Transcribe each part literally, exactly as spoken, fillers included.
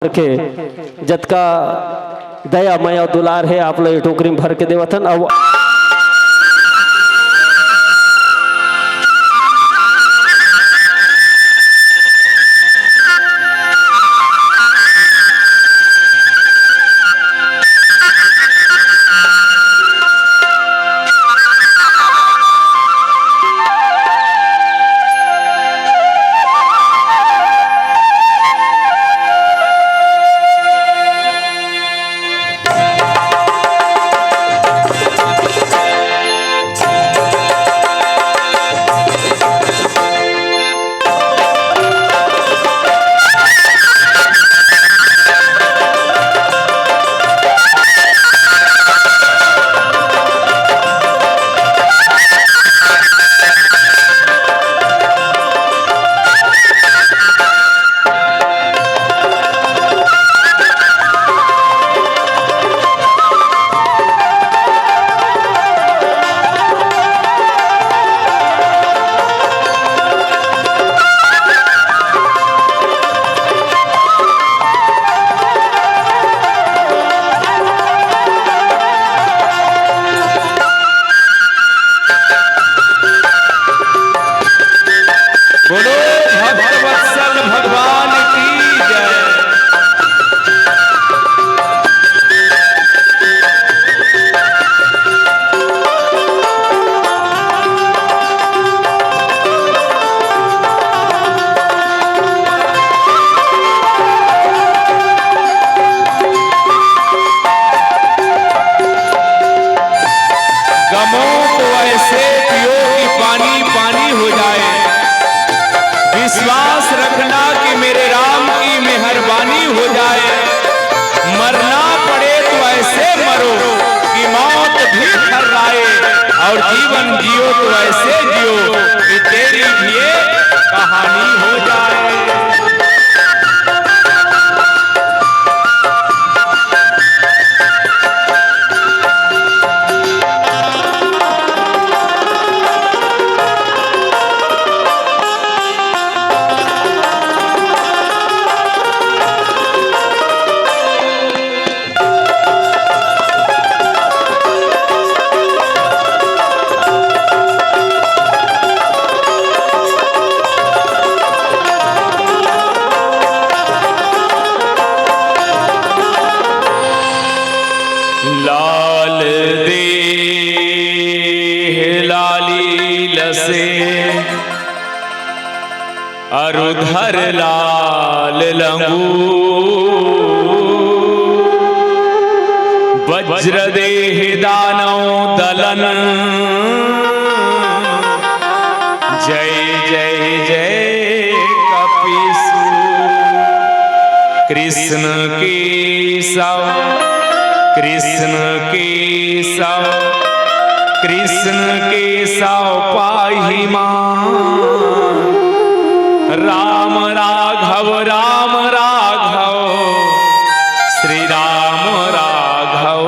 के जतका दया, मया, दुलार हे, आप ला ये टोकरी में भर के देवत हन। अब बोलो भक्त वत्सल भगवान की जय। गमो तो ऐसे पियो कि पानी पानी हो जाए। विश्वास रखना कि मेरे राम की मेहरबानी हो जाए। मरना पड़े तो ऐसे मरो कि मौत भी थर्राए, और जीवन जियो तो ऐसे जियो कि तेरी भी एक कहानी हो जाए। लाल देह लाली लसे, अरु धर लाल लंगू। वज्र देह दानव दलन, जय जय जय कपिसु। कृष्ण केशव, कृष्ण केशव, कृष्ण केशव पाहि मां। राम राघव, राम राघव, श्री राम राघव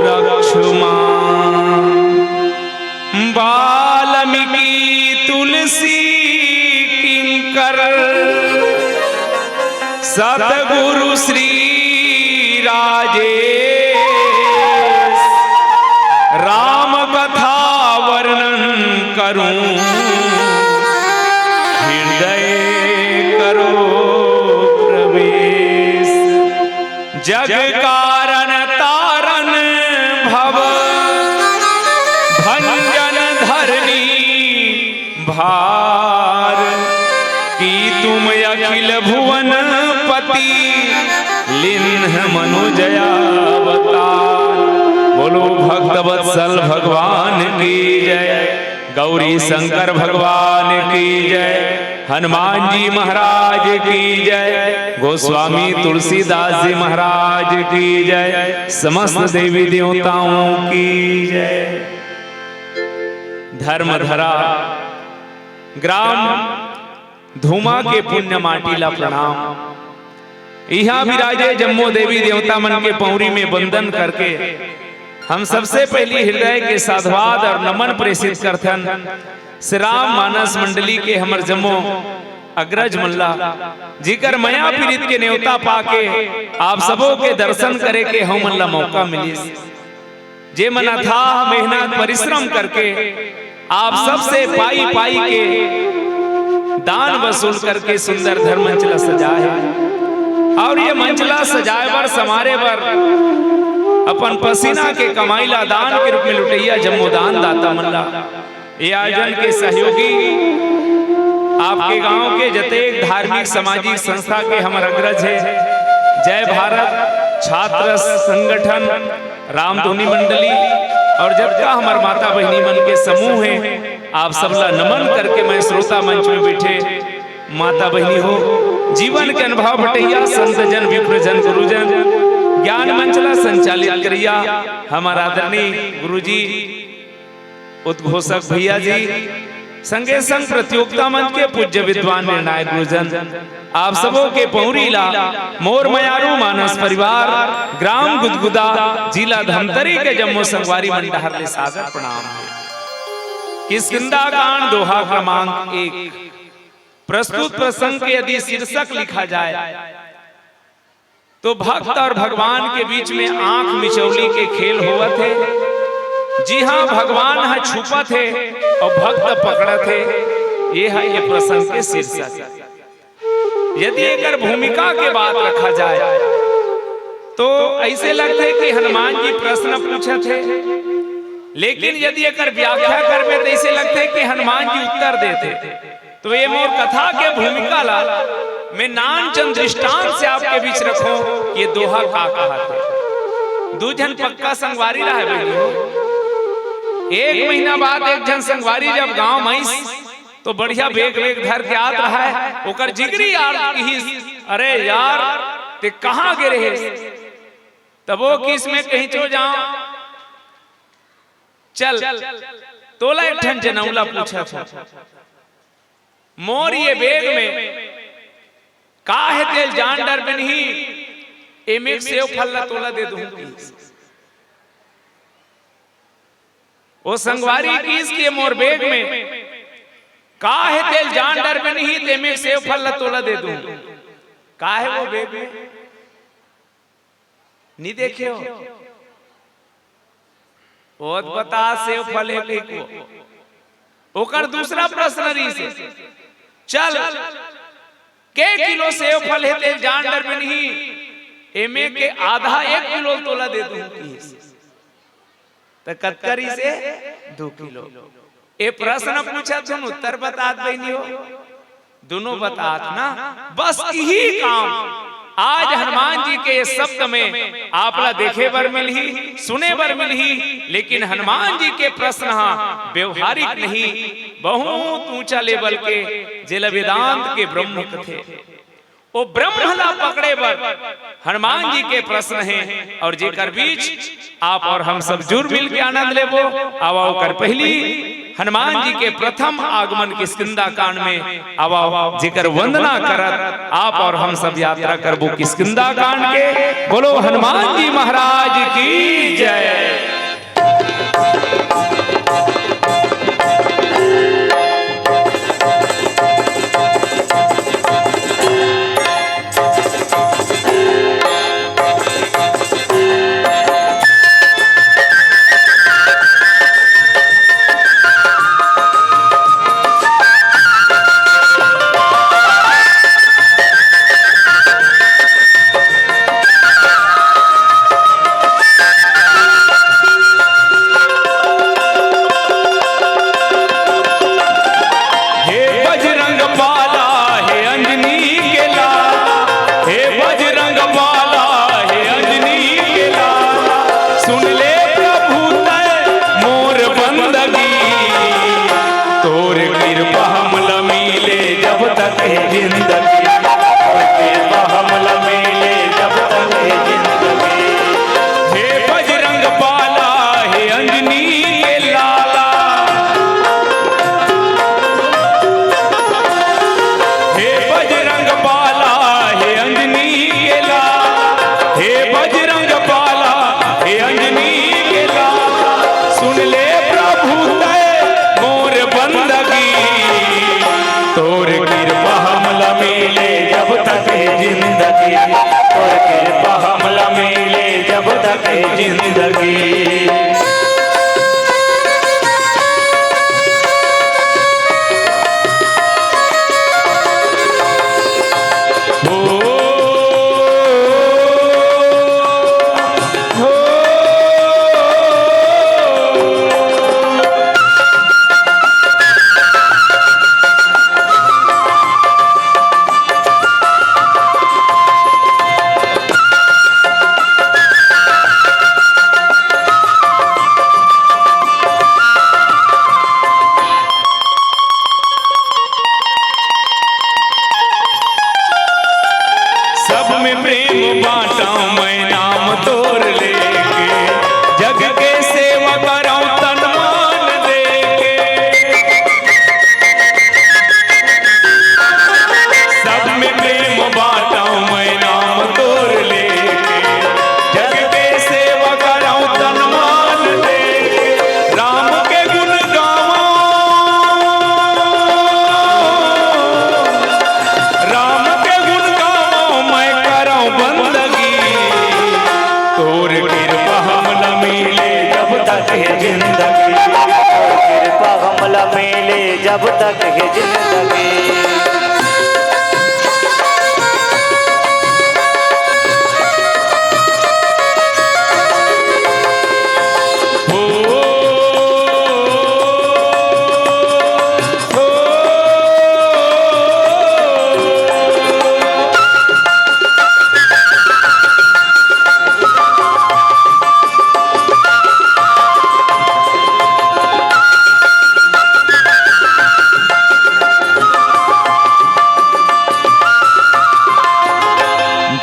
रक्ष मां। वाल्मीकि तुलसी किंकर, सतगुरु श्री राजेश। राम कथा वर्णन करूं, हृदय करो प्रवेश। जग कारण तारण भव भंजन धरणी भार, कि तुम अखिल भुवन पति लीन्ह मनुजय अवतार। बोलो भक्त वत्सल भगवान की जय, गौरी शंकर भगवान की जय, हनुमान जी महाराज की जय, गोस्वामी तुलसीदास जी महाराज की जय, समस्त देवी देवताओं की जय। धर्मधरा ग्राम धूमा के पुण्य माटी ला प्रणाम। इहाँ विराजे जम्मो देवी देवता मन के पौरी में वंदन करके हम सबसे पहली हृदय के साधुवाद और नमन प्रेषित करथन श्री राम मानस मंडली के हमर जम्मो अग्रज मन ला, जिकर मया पीरित के नेवता पाके आप सबो के दर्शन करे के हमन ला मौका मिलिस। जे मन अथाह मेहनत परिश्रम करके आप सबसे पाई पाई के दान वसूल करके सुंदर धर्म मंच ला सजाए हे। और ये मंच ला सजाए बर, संवारे बर अपन पसीना के कमाई ला दान के रूप में लुटइया जम्मो दान दाता मन ला, ये आयोजन के सहयोगी, आपके गांव के जतेक धार्मिक सामाजिक संस्था के हमर अग्रज हे, जय भारत छात्र संगठन, रामधुनी मंडली और जतका हमर माता बहिनी मन के समूह हे, आप सब ला नमन करके मैं श्रोता मंच में बैठे माता बहिनी हो, जीवन के अनुभव बटैया संत जन, विप्र जन, गुरुजन, ज्ञान मंच ला संचालित करैया हमर आदरणीय गुरुजी, उद्घोषक भैया जी, संगे संग प्रतियोगिता मंच के पूज्य विद्वान निर्णायक गुरुजन, आप सबो के पौरी ला मोर मयारू मानस परिवार, ग्राम गुदगुदा, जिला धमतरी के जम्मो संगवारी मन डहर ले सादर प्रणाम हे। किष्किंधा कांड दोहा क्रमांक एक। प्रस्तुत प्रसंग के यदि शीर्षक लिखा जाए तो भक्त और भगवान के बीच में आंख मिचौली के खेल होवत हे। जी हां, भगवान ह छुपत हे और भक्त पकड़त हे। ये ह ये प्रसंग के शीर्षक। यदि एकर भूमिका के बात रखा जाए तो ऐसे लगथे कि हनुमान जी प्रश्न पूछत हे, लेकिन यदि एकर व्याख्या करबे तो ऐसे लगथे कि हनुमान जी उत्तर देथे। तो ये मोर कथा के भूमिका ला मैं नानचंद दृष्टांत से आपके बीच रखों कि ये दोहा का कहत हे। दू झन पक्का संगवारी रहे बहिनी हो। एक महीना बाद एक झन संगवारी जब गांव में आइस तो बढ़िया bag वैग धर के आत रहे, ओकर जिगरी यार किहिस, "अरे यार, ते कहां गे रहे?" तब वो किहिस, "मैं कहीं चो जांव।" चल, तोला एक ठन जनऊ ला पूछत हंव। मोर ये bag में का हे तेल जान डरबे नहीं, एमे एक सेव फल ला तोला दे दूं। ओ संगवारी किहिस के मोर bag में का हे तेल जान डरबे नहीं, तेमे एक सेव फल ला तोला दे दूं। का हे वो bag में? नी देखे हो? ओत बता, सेव फल हे कहिके। ओकर दूसरा प्रश्न रहिस, चल, के किलो सेव फल हे तेल जान डरबे नहीं, एमे के आधा एक किलो तोला दे दूं किहिस। त कतका रहिस हे? दू किलो। ए प्रश्न पूछत हंव, उत्तर बतात बहिनी हो। दुनों बतात ना, बस इही काम आज हनुमान जी के शब्द में आप ला देखे बर मिलही, सुने बर मिलही, लेकिन हनुमान जी के प्रश्न हा व्यवहारिक नहीं, बहुत ऊंचा level के, जेला वेदांत के ब्रह्म कथे। ओ ब्रह्म ला पकड़े बर हनुमान जी के प्रश्न हे और जेकर बीच आप और हम सब जुड़ मिल के आनंद लेबो। आवा ओकर पहली हनुमान जी के प्रथम आगमन किष्किंधा कांड में, आवा जेकर वंदना करत आप और हम सब यात्रा करबो किष्किंधा कांड के। बोलो हनुमान जी महाराज की जय। कृपा हमला मिले जब तक हे जिंदगी। सब में प्रेम बांटा मैं नाम तोर लेके, जग के सेवा करौं तन मान देके। सब में प्रेम बांटा मैं नाम तोर लेके, जग के सेवा करौं तन मान देके। राम के गुण गावौं, राम के गुण गावौं मैं करौं बंदगी। तोर कृपा हमला मिले जब तक हे जिंदगी। तोर कृपा हमला मिले जब तक हे जिंदगी।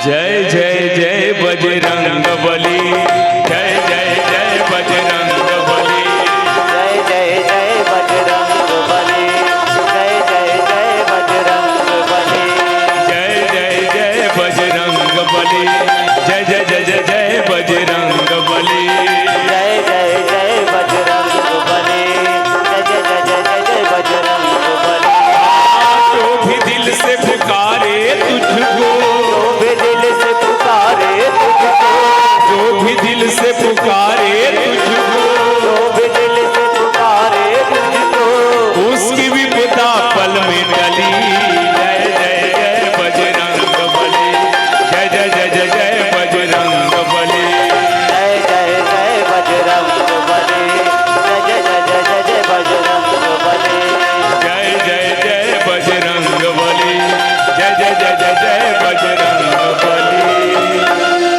जय जय जय बजरंग बली। जय जय जय बजरंग बली। जय जय जय बजरंग बली। जय जय जय बजरंग बली। जय जय जय बजरंग बली। जय जय जय जय जय बजरंग बली। जय जय जय बजरंग बली। जय जय जय जय जय जय बजरंग बली। जो भी दिल से पुकारे तुझको, जो भी दिल से पुकारे तुझको, जो भी दिल से पुकारे तुझको, जो भी दिल से पुकारे तुझको, उसकी विपदा पल में टली। जय जय जय बजरंग बली। जय जय जय जय जय बजरंग बली। जय जय जय बजरंग बली। जय जय जय जय जय जय बजरंग बली। जय जय जय बजरंग बली। जय जय जय जय जय बजरंग बली।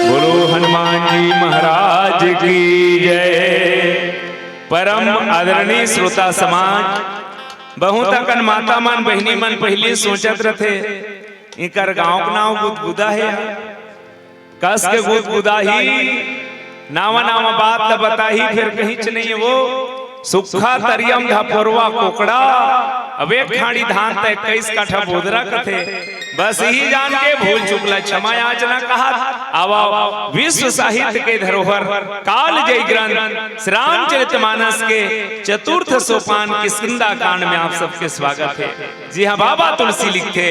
बोलो हनुमान जी महाराज की जय। परम आदरणीय श्रोता समाज, बहुत अकन माता मन, बहिनी मन पहिली सोचत रथे, इकर गांव के नाव गुदगुदा हे। कस के गुदगुदाही, नावा नावा बात ल बताही, फेर कहींच नइ हे वो। सुक्खा तरिया म धपोरवा कोकड़ा, अब एक खाड़ी धान त इक्कीस काठा बोदरा कथे। बस इही जान के भूल चूक ल क्षमा याचना कहत, आवा विश्व साहित्य के धरोहर कालजयी ग्रंथ श्री रामचरित मानस के चतुर्थ सोपान किष्किंधा कांड में आप सबके स्वागत हे। जी हाँ, बाबा तुलसी लिखथे,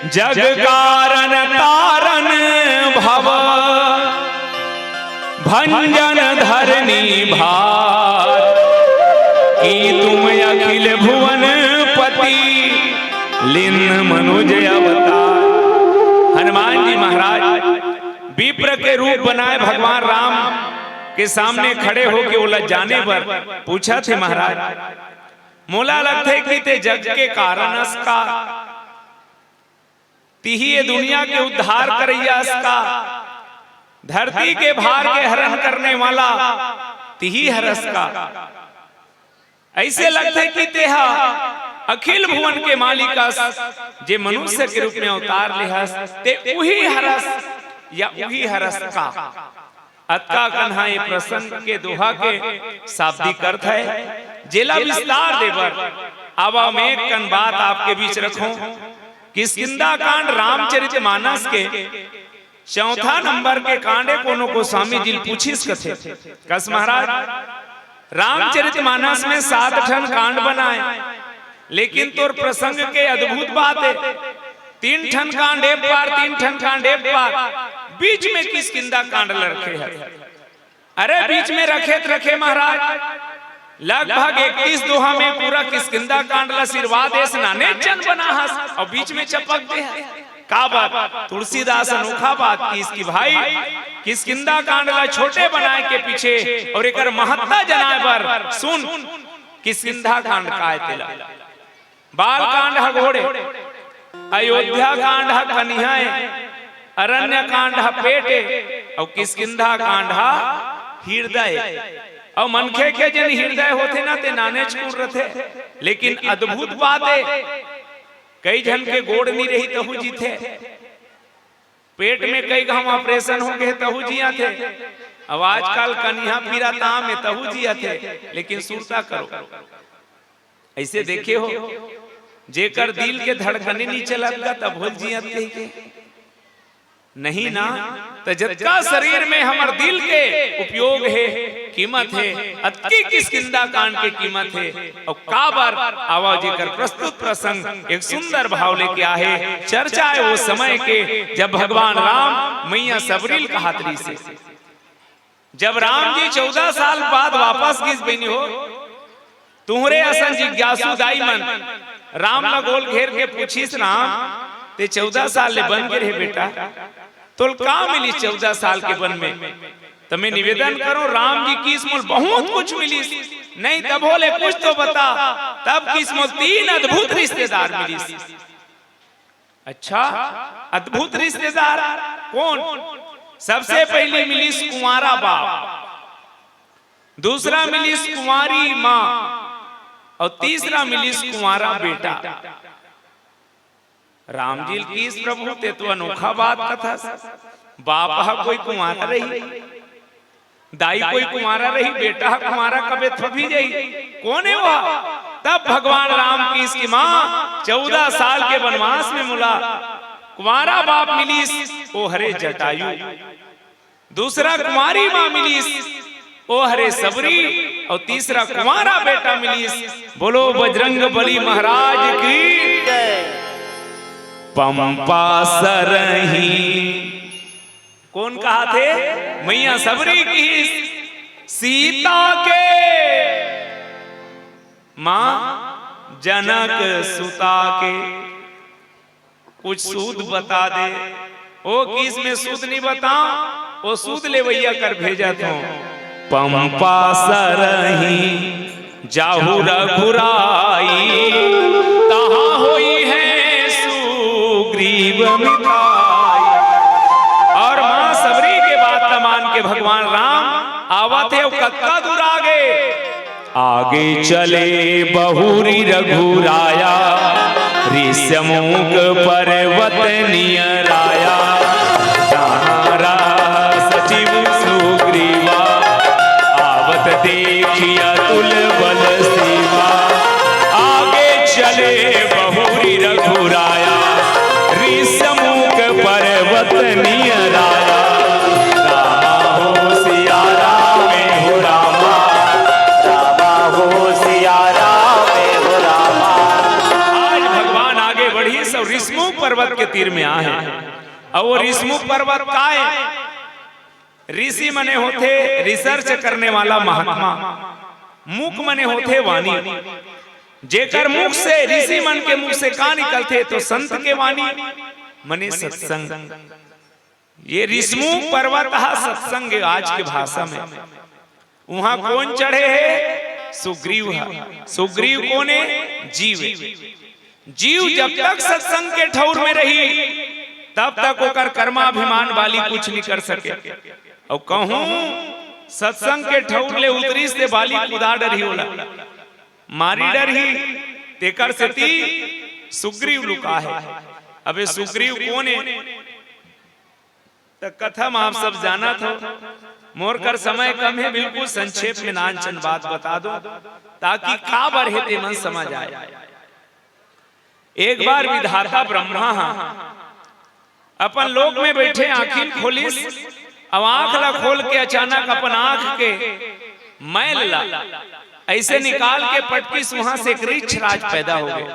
जग कारण तारण भव भंजन धरनी भार, की तुम अखिल भुवन पति लीन मनुज अवतार। हनुमान जी महाराज विप्र के रूप बनाए भगवान राम के सामने खड़े होके ओला जाने बर पूछत हे, महाराज, मोला लगथे कि तें जग के कारण अस का, तिही ये दुनिया के उद्धार करइया अस का, धरती के भार के हरण करने वाला तिही हरस का। अइसे लगथे कि तेहा अखिल भुवन के मालिक अस, जे मनुष्य के रूप में अवतार लेहस, तें उही हरस या उही हरस का। अतका कन हा ये प्रसंग के दोहा के शाब्दिक अर्थ हे, जेला विस्तार देबर आवा मैं एक कन बात आपके बीच रखों। किष्किंधा कांड रामचरित मानस के चौथा नंबर के कांड ए। कोनो गोस्वामी जी ल पूछिस कथे, कस महाराज, रामचरित मानस में सात ठन कांड बनाए, लेकिन तोर प्रसंग के अद्भुत बात हे, तीन ठन कांड ए पार, तीन ठन कांड ए पार। बीच में किसकिंदा कांड ल रखे हे। अरे, बीच में रखे त रखे महाराज, लगभग इकतीस दोहा में पूरा किसकिंदा कांड ल सिरवा देस, नाने जन बना हस, अउ बीच में चपक दे हस। काबर? तुलसीदास अनोखा बात किस कि भाई, किसकिंदा कांड ल छोटे बनाए के पीछे अउ एकर महत्ता जनाए बर सुन, किसकिंदा कांड काय तेला। बाल कांड ह घोड़े, अयोध्या कांड ह कनिहा ए, अरण्य कांड ह पेट ए, अउ किसकिंदा कांड ह हिरदय ए। अउ मनखे के जेन हिरदय होथे ना, ते नानेच कुन रथे, लेकिन अद्भुत बात ए, कई झन के गोड़ नी रही तहू जीथे, पेट में कई घांव operation हो गे तहू जियाथे, अउ आजकल कनिहा पीरा ताम ए तहू जियाथे, लेकिन सुरता करो। अइसे देखे हो, जेकर दिल के धड़कने नी चलत गा, तभो ल जियत कहिके? नहीं ना। त जतका शरीर में हमर दिल के उपयोग हे, कीमत हे, अतकी किसकिंदा कांड के कीमत हे। अउ काबर? आवा, जेकर प्रस्तुत प्रसंग एक सुंदर भाव लेके आहे। चर्चा हे वो समय के, जब भगवान राम मैया सबरी ल कहत रिहिसे। जब राम जी चौदह साल बाद वापस गिस बहिनी हो, तुंहरे असन जिज्ञासु दाई मन राम ला गोल घेर के पूछिस, "राम, ते चौदह साल ले बन गे रहे बेटा, तोल का मिलिस चौदह साल के बन में?" त मैं निवेदन करों, राम जी किस मोल बहुत कुछ मिलिस, नहीं तभो ले कुछ तो बता। तब किस मोल तीन अद्भुत रिश्तेदार मिलिस। अच्छा, अद्भुत रिश्तेदार कौन? सबसे पहली मिलिस कुंवारा बाप, दूसरा मिलिस कुंवारी माँ, अउ तीसरा मिलिस कुंवारा बेटा। राम जी ल किस, "प्रभु, ते तो अनोखा बात कथस, बाप ह कोई कुंवारा रही, दाई कोई कुंवारा रही, बेटा ह कुंवारा कबे थोभी जाही, कोन ए वो?" तब भगवान राम किस कि माँ, चौदह साल के वनवास में मोला कुंवारा बाप मिलिस, ओ हरे जटायु। दूसरा कुंवारी माँ मिलिस, ओ हरे सबरी, अउ तीसरा कुंवारा बेटा मिलिस। बोलो बजरंग बली महाराज की। पंपा सरही। कोन कहाथे? मैया सबरी किहिस सीता के, माँ जनक सुता के। कुछ सूद बता दे। ओ किस में सूद नी बताओ, ओ सूद लेवैया कर भेजत हों। पंपा सरही जाहु रघुराई, तहाँ होई है सुग्रीव मिताई। और माँ सबरी के बात ल मान के भगवान राम आवत हे, अउ कतका दूर आगे? आगे चले बहुरी रघुराया, ऋष्यमूक पर्वत नियराया। जहाँ रहा सचिव सुग्रीवा, आवत देखि अतुल बल सीमा। आगे चले बहुरी रघुराया, ऋष्यमूक पर्वत नियराया। रामा हो सिया रामे हो रामा, रामा हो सिया रामे हो रामा। आज भगवान आगे बढ़िस अउ ऋष्यमूक पर्वत के तीर में आहे। अउ वो ऋष्यमूक पर्वत का हे? ऋषि मने होथे research करने वाला महात्मा, मूक मने होथे वाणी। जेकर मुख से, ऋषि मन के मुख से का निकलथे, तो संत के वाणी मने सत्संग। ये ऋष्यमूक पर्वत ह सत्संग आज के भाषा में। उहाँ कोन चढ़े हे? सुग्रीव ह। सुग्रीव कोन ए? जीव ए। जीव जब तक सत्संग के ठौर में रही, तब तक ओकर कर्माभिमान बाली कुछ नहीं कर सके। अउ कहूं सत्संग के ठौर ले उतरिस ते बाली कुदा डरही ओला, मारी डरही। तेकर सेती सुग्रीव लुका हे। अबे सुग्रीव कोन ए? त कथा म आप सब जानत हो, मोर कर समय कम हे, बिल्कुल संक्षेप में नानचन बात बता दो, ताकि काबर हे ते मन समझ आए। एक बार विधाता ब्रह्मा ह अपन लोक में बैठे आँखी ल खोलिस, अउ आँख ला खोल के अचानक अपन आँख के मैल ला अइसे निकाल के पटकिस, उहाँ से एक ऋक्षराज पैदा हो गे।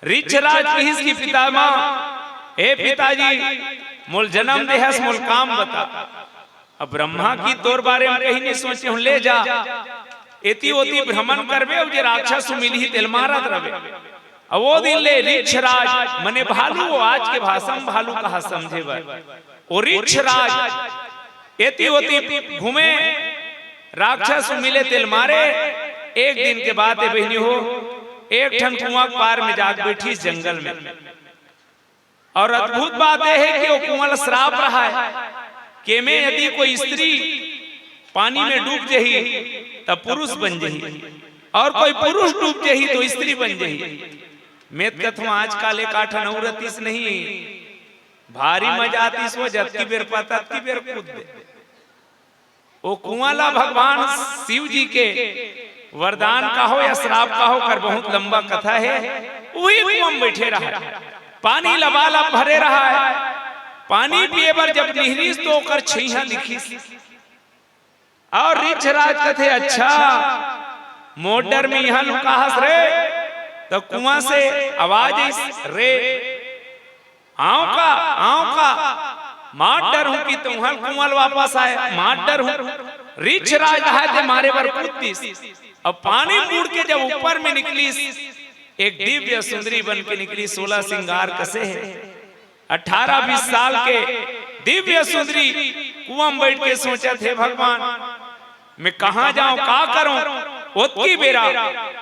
ऋक्षराज किहिस कि पितामह, हे पिताजी, मोल जन्म देहस, मोल काम बता। अब ब्रह्मा की तोर बारे में कहीं नहीं सोचे हूँ, ले जा, एती ओती भ्रमण करबे, अउ जे राक्षस मिलही तेल मारत रहे। अब वो दिन ले रिछराज, मने भालू, वो आज के भाषा में भालू कहा समझे बर, वो रिछराज एती ओती घूमे, राक्षस मिले तेल मारे। एक दिन के बात है बहिनी हो, एक ठन कुआं के पार में जाके बैठी जंगल में। और अद्भुत बात यह है कि वो कुआं ला श्राप रहा है कि एमे यदि कोई स्त्री पानी में डूब जही, तब पुरुष बन जही, और कोई पुरुष डूब जही, तो स्त्री बन जही। मैं त कथों, आजकाल एक आठ नौ रतिस नहीं, भारी मजा आतिस, वो जतकी बेर पाता, ततकी बेर कूद दे। वो कुआं ला भगवान शिव जी के वरदान कहो या श्राप कहो, कर बहुत लंबा कथा है। वही कुआं में बैठे रहा है, पानी लबालब भरे रहा है, पानी पिए बर जब निहरिस तो ओकर छइहां दिखिस। और रिछराज कथे, "अच्छा, मोर डर में इहां लुकाहस रे।" तो कुआं से आवाज आइस, "रे, आंव का, आंव का, मार डरहूं कि तुंहर कुआं ल वापस आय, मार डरहूं।" रिछराज रहा ते मारे बर कूद दिस। अब पानी मुड़ के जब ऊपर में निकलिस, एक दिव्य सुंदरी बन के निकलिस, सोलह सिंगार कसे है। अठारह बीस साल के दिव्य सुंदरी कुआं में बैठ के सोचत हे, "भगवान, मैं कहां जाऊं, का करूं?" ओतकी बेरा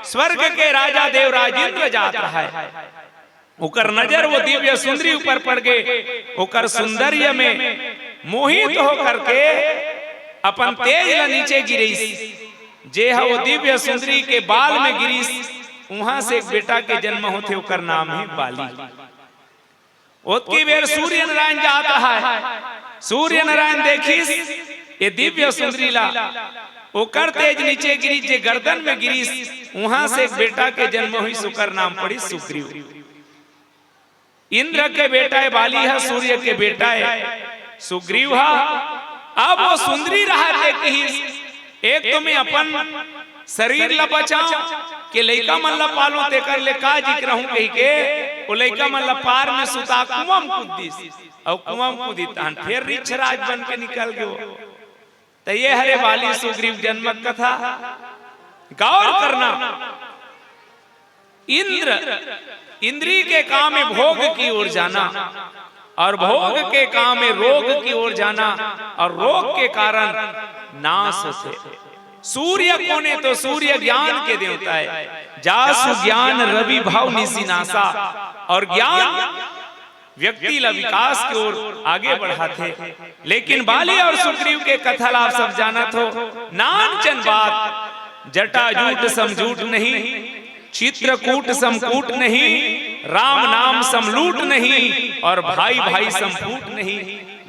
स्वर्ग के राजा देवराज इंद्र जात रहा है। ओकर नजर वो दिव्य सुंदरी ऊपर पड़ गे, ओकर सौंदर्य में मोहित हो करके अपन तेज ला नीचे गिरिस। जे ह वो दिव्य सुंदरी के बाल में गिरिस, उहां से एक बेटा के जन्म होथे, ओकर नाम है बाली। ओतकी बेर सूर्य नारायण जात रहा है, सूर्य नारायण देखिस ये दिव्य सुंदरी ला, ओकर तेज नीचे गिरिस, जे गर्दन में गिरिस, उहां से एक बेटा के जन्म होइस, ओकर नाम पड़िस सुग्रीव। इंद्र के बेटा है बाली, है सूर्य के बेटा है सुग्रीव हा। अब वो सुंदरी रहा ते किहिस, "एक तो मैं अपन शरीर ला बचाऊं, के लइका मन ला पालूं, तेकर ले का जिक रहूं," कहिके वो लइका मन ला पार में सुता कुआं में कूद दिस। और कुआं में कूदी तहन फेर रिछराज बन के निकल गयो। त ये हरे बाली सुग्रीव जन्म कथा। गौर करना, इंद्र, इंद्री के काम में भोग की ओर जाना और भोग के काम में रोग की ओर जाना और रोग के कारण नाश होथे। सूर्य कोने तो सूर्य ज्ञान के देवता है, जासु ज्ञान रवि भव निसि नासा, और ज्ञान व्यक्ति ला विकास के ओर आगे बढ़ाथे। लेकिन बाली और सुग्रीव के कथा ला आप सब जानत हो, नानचन बात, जटाजूट समजूट नहीं, चित्रकूट समकूट नहीं, राम नाम समलूट नहीं और भाई भाई संपूट नहीं,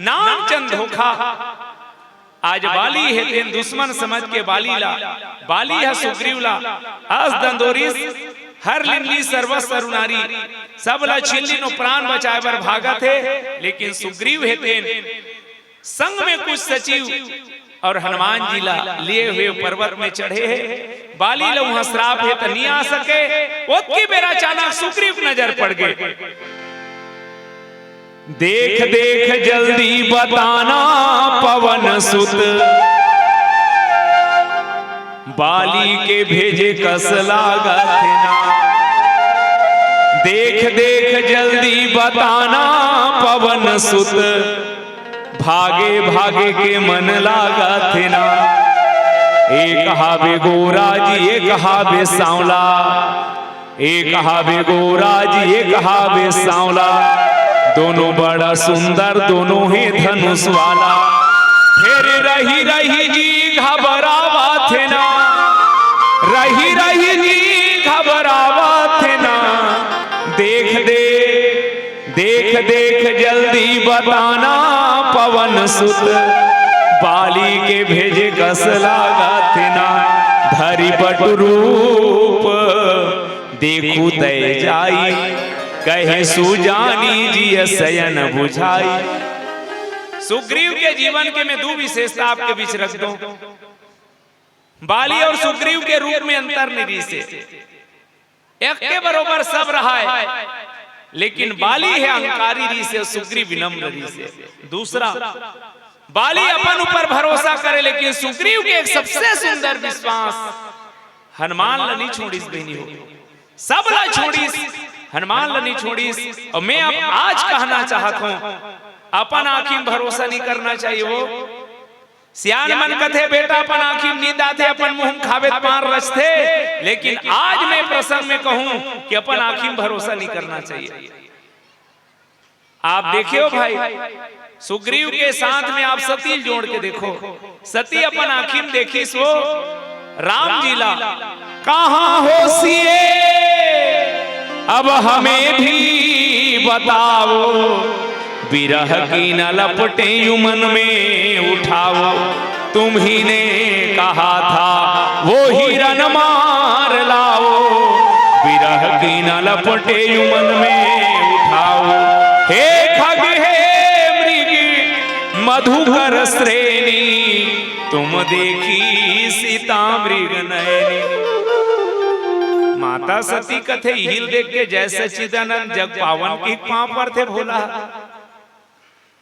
नानचन धोखा। आज बाली हे तेन दुश्मन समझ के बाली ला, बाली ह सुग्रीव ला अस दंदोरिस, हर लिन्नी सर्वस्व अरु नारी, सब ला छिन लिनो, प्राण बचाए बर भागत हे, लेकिन सुग्रीव हे तेन संग में कुछ सचिव और हनुमान जी ला लिए हुए पर्वत में चढ़े हे। बाली ला उहाँ श्राप हे त नी आ सके। ओतकी बेरा अचानक सुग्रीव नजर पड़ गे। देख देख जल्दी बताना पवन सुत, बाली के भेजे कस लागत हे ना। देख देख जल्दी बताना पवन सुत, भागे भागे के मन लागत हे ना। एक हावे गोरा जी, एक हावे सांवला, एक हावे गोरा जी, एक हावे सांवला, दोनों बड़ा सुंदर, दोनों हे धनुष वाला। फेर रही रही जी घबरावत हे ना, रही रही जी घबरावत हे ना। देख दे, देख देख जल्दी बताना पवन सुत, बाली के भेजे कस लागत हे ना। धरि बटु रूप देखु तय जाई, कहे सुजानी जिय सयन बुझाई। सुग्रीव के जीवन के मैं दू विशेषता आपके बीच रख दूं। बाली और सुग्रीव के रूप में अंतर नहीं रिहिसे। एक के बरोबर सब रहा है, लेकिन बाली हे अहंकारी रिहिसे, सुग्रीव विनम्र रिहिसे। दूसरा, बाली अपन ऊपर भरोसा करे, लेकिन सुग्रीव के एक सबसे सुंदर विश्वास, हनुमान ल नहीं छोड़िस बहिनी हो, सब ल छोड़िस, हनुमान ल नहीं छोड़िस। अउ मैं अब आज कहना चाहत हूं, अपन आंखी म भरोसा नहीं करना चाहिए वो। सियान मन कथे, बेटा, अपन आंखी म नींद आथे, अपन मुंह म खाबे त पान रचथे, लेकिन आज मैं प्रसंग में कहूं कि अपन आंखी म भरोसा नहीं करना चाहिए। आप देखियो भाई, सुग्रीव के साथ में आप सती ल जोड़ के देखो, सती अपन आंखी म देखिस वो राम जी ला, कहाँ हो सिए, अब हमें भी बताओ, विरह की न लपटें यू मन में उठाओ, तुम्ही ने कहा था वो हिरन मार लाओ, विरह की न लपटें यू मन में उठाओ, हे खग हे मृग मधुकर श्रेणी, तुम देखी सीता मृग नयनी। माता सती कथे, इही ल देख के जय सच्चिदानंद जग पावन के पांव परथे भोला।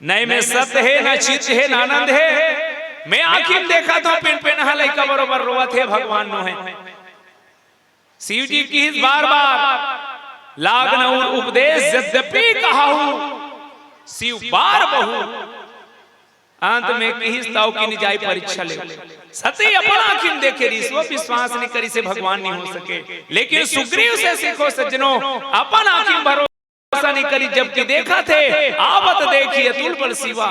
नय में सत हे, न चित हे, न आनंद हे। मैं आंखी म देखत हंव, पेनपेनहा लइका बरोबर रोवत हे, भगवान नो हे। शिव जी किहिस बार बार, लाग न उर उपदेश यद्यपि कहाहू, शिव बार बहु। अंत में किहिस, तव कीन्ही जाय परीक्षा ले। सती अपन आंखी म देखे रिहिस, वो विश्वास नहीं करिस हे भगवान नहीं हो सके। लेकिन सुग्रीव से सीखो सज्जनों, अपन आंखी म भरोसा नहीं करिस, जबकि देखथे, आवत देखी अतुल बल शिवा।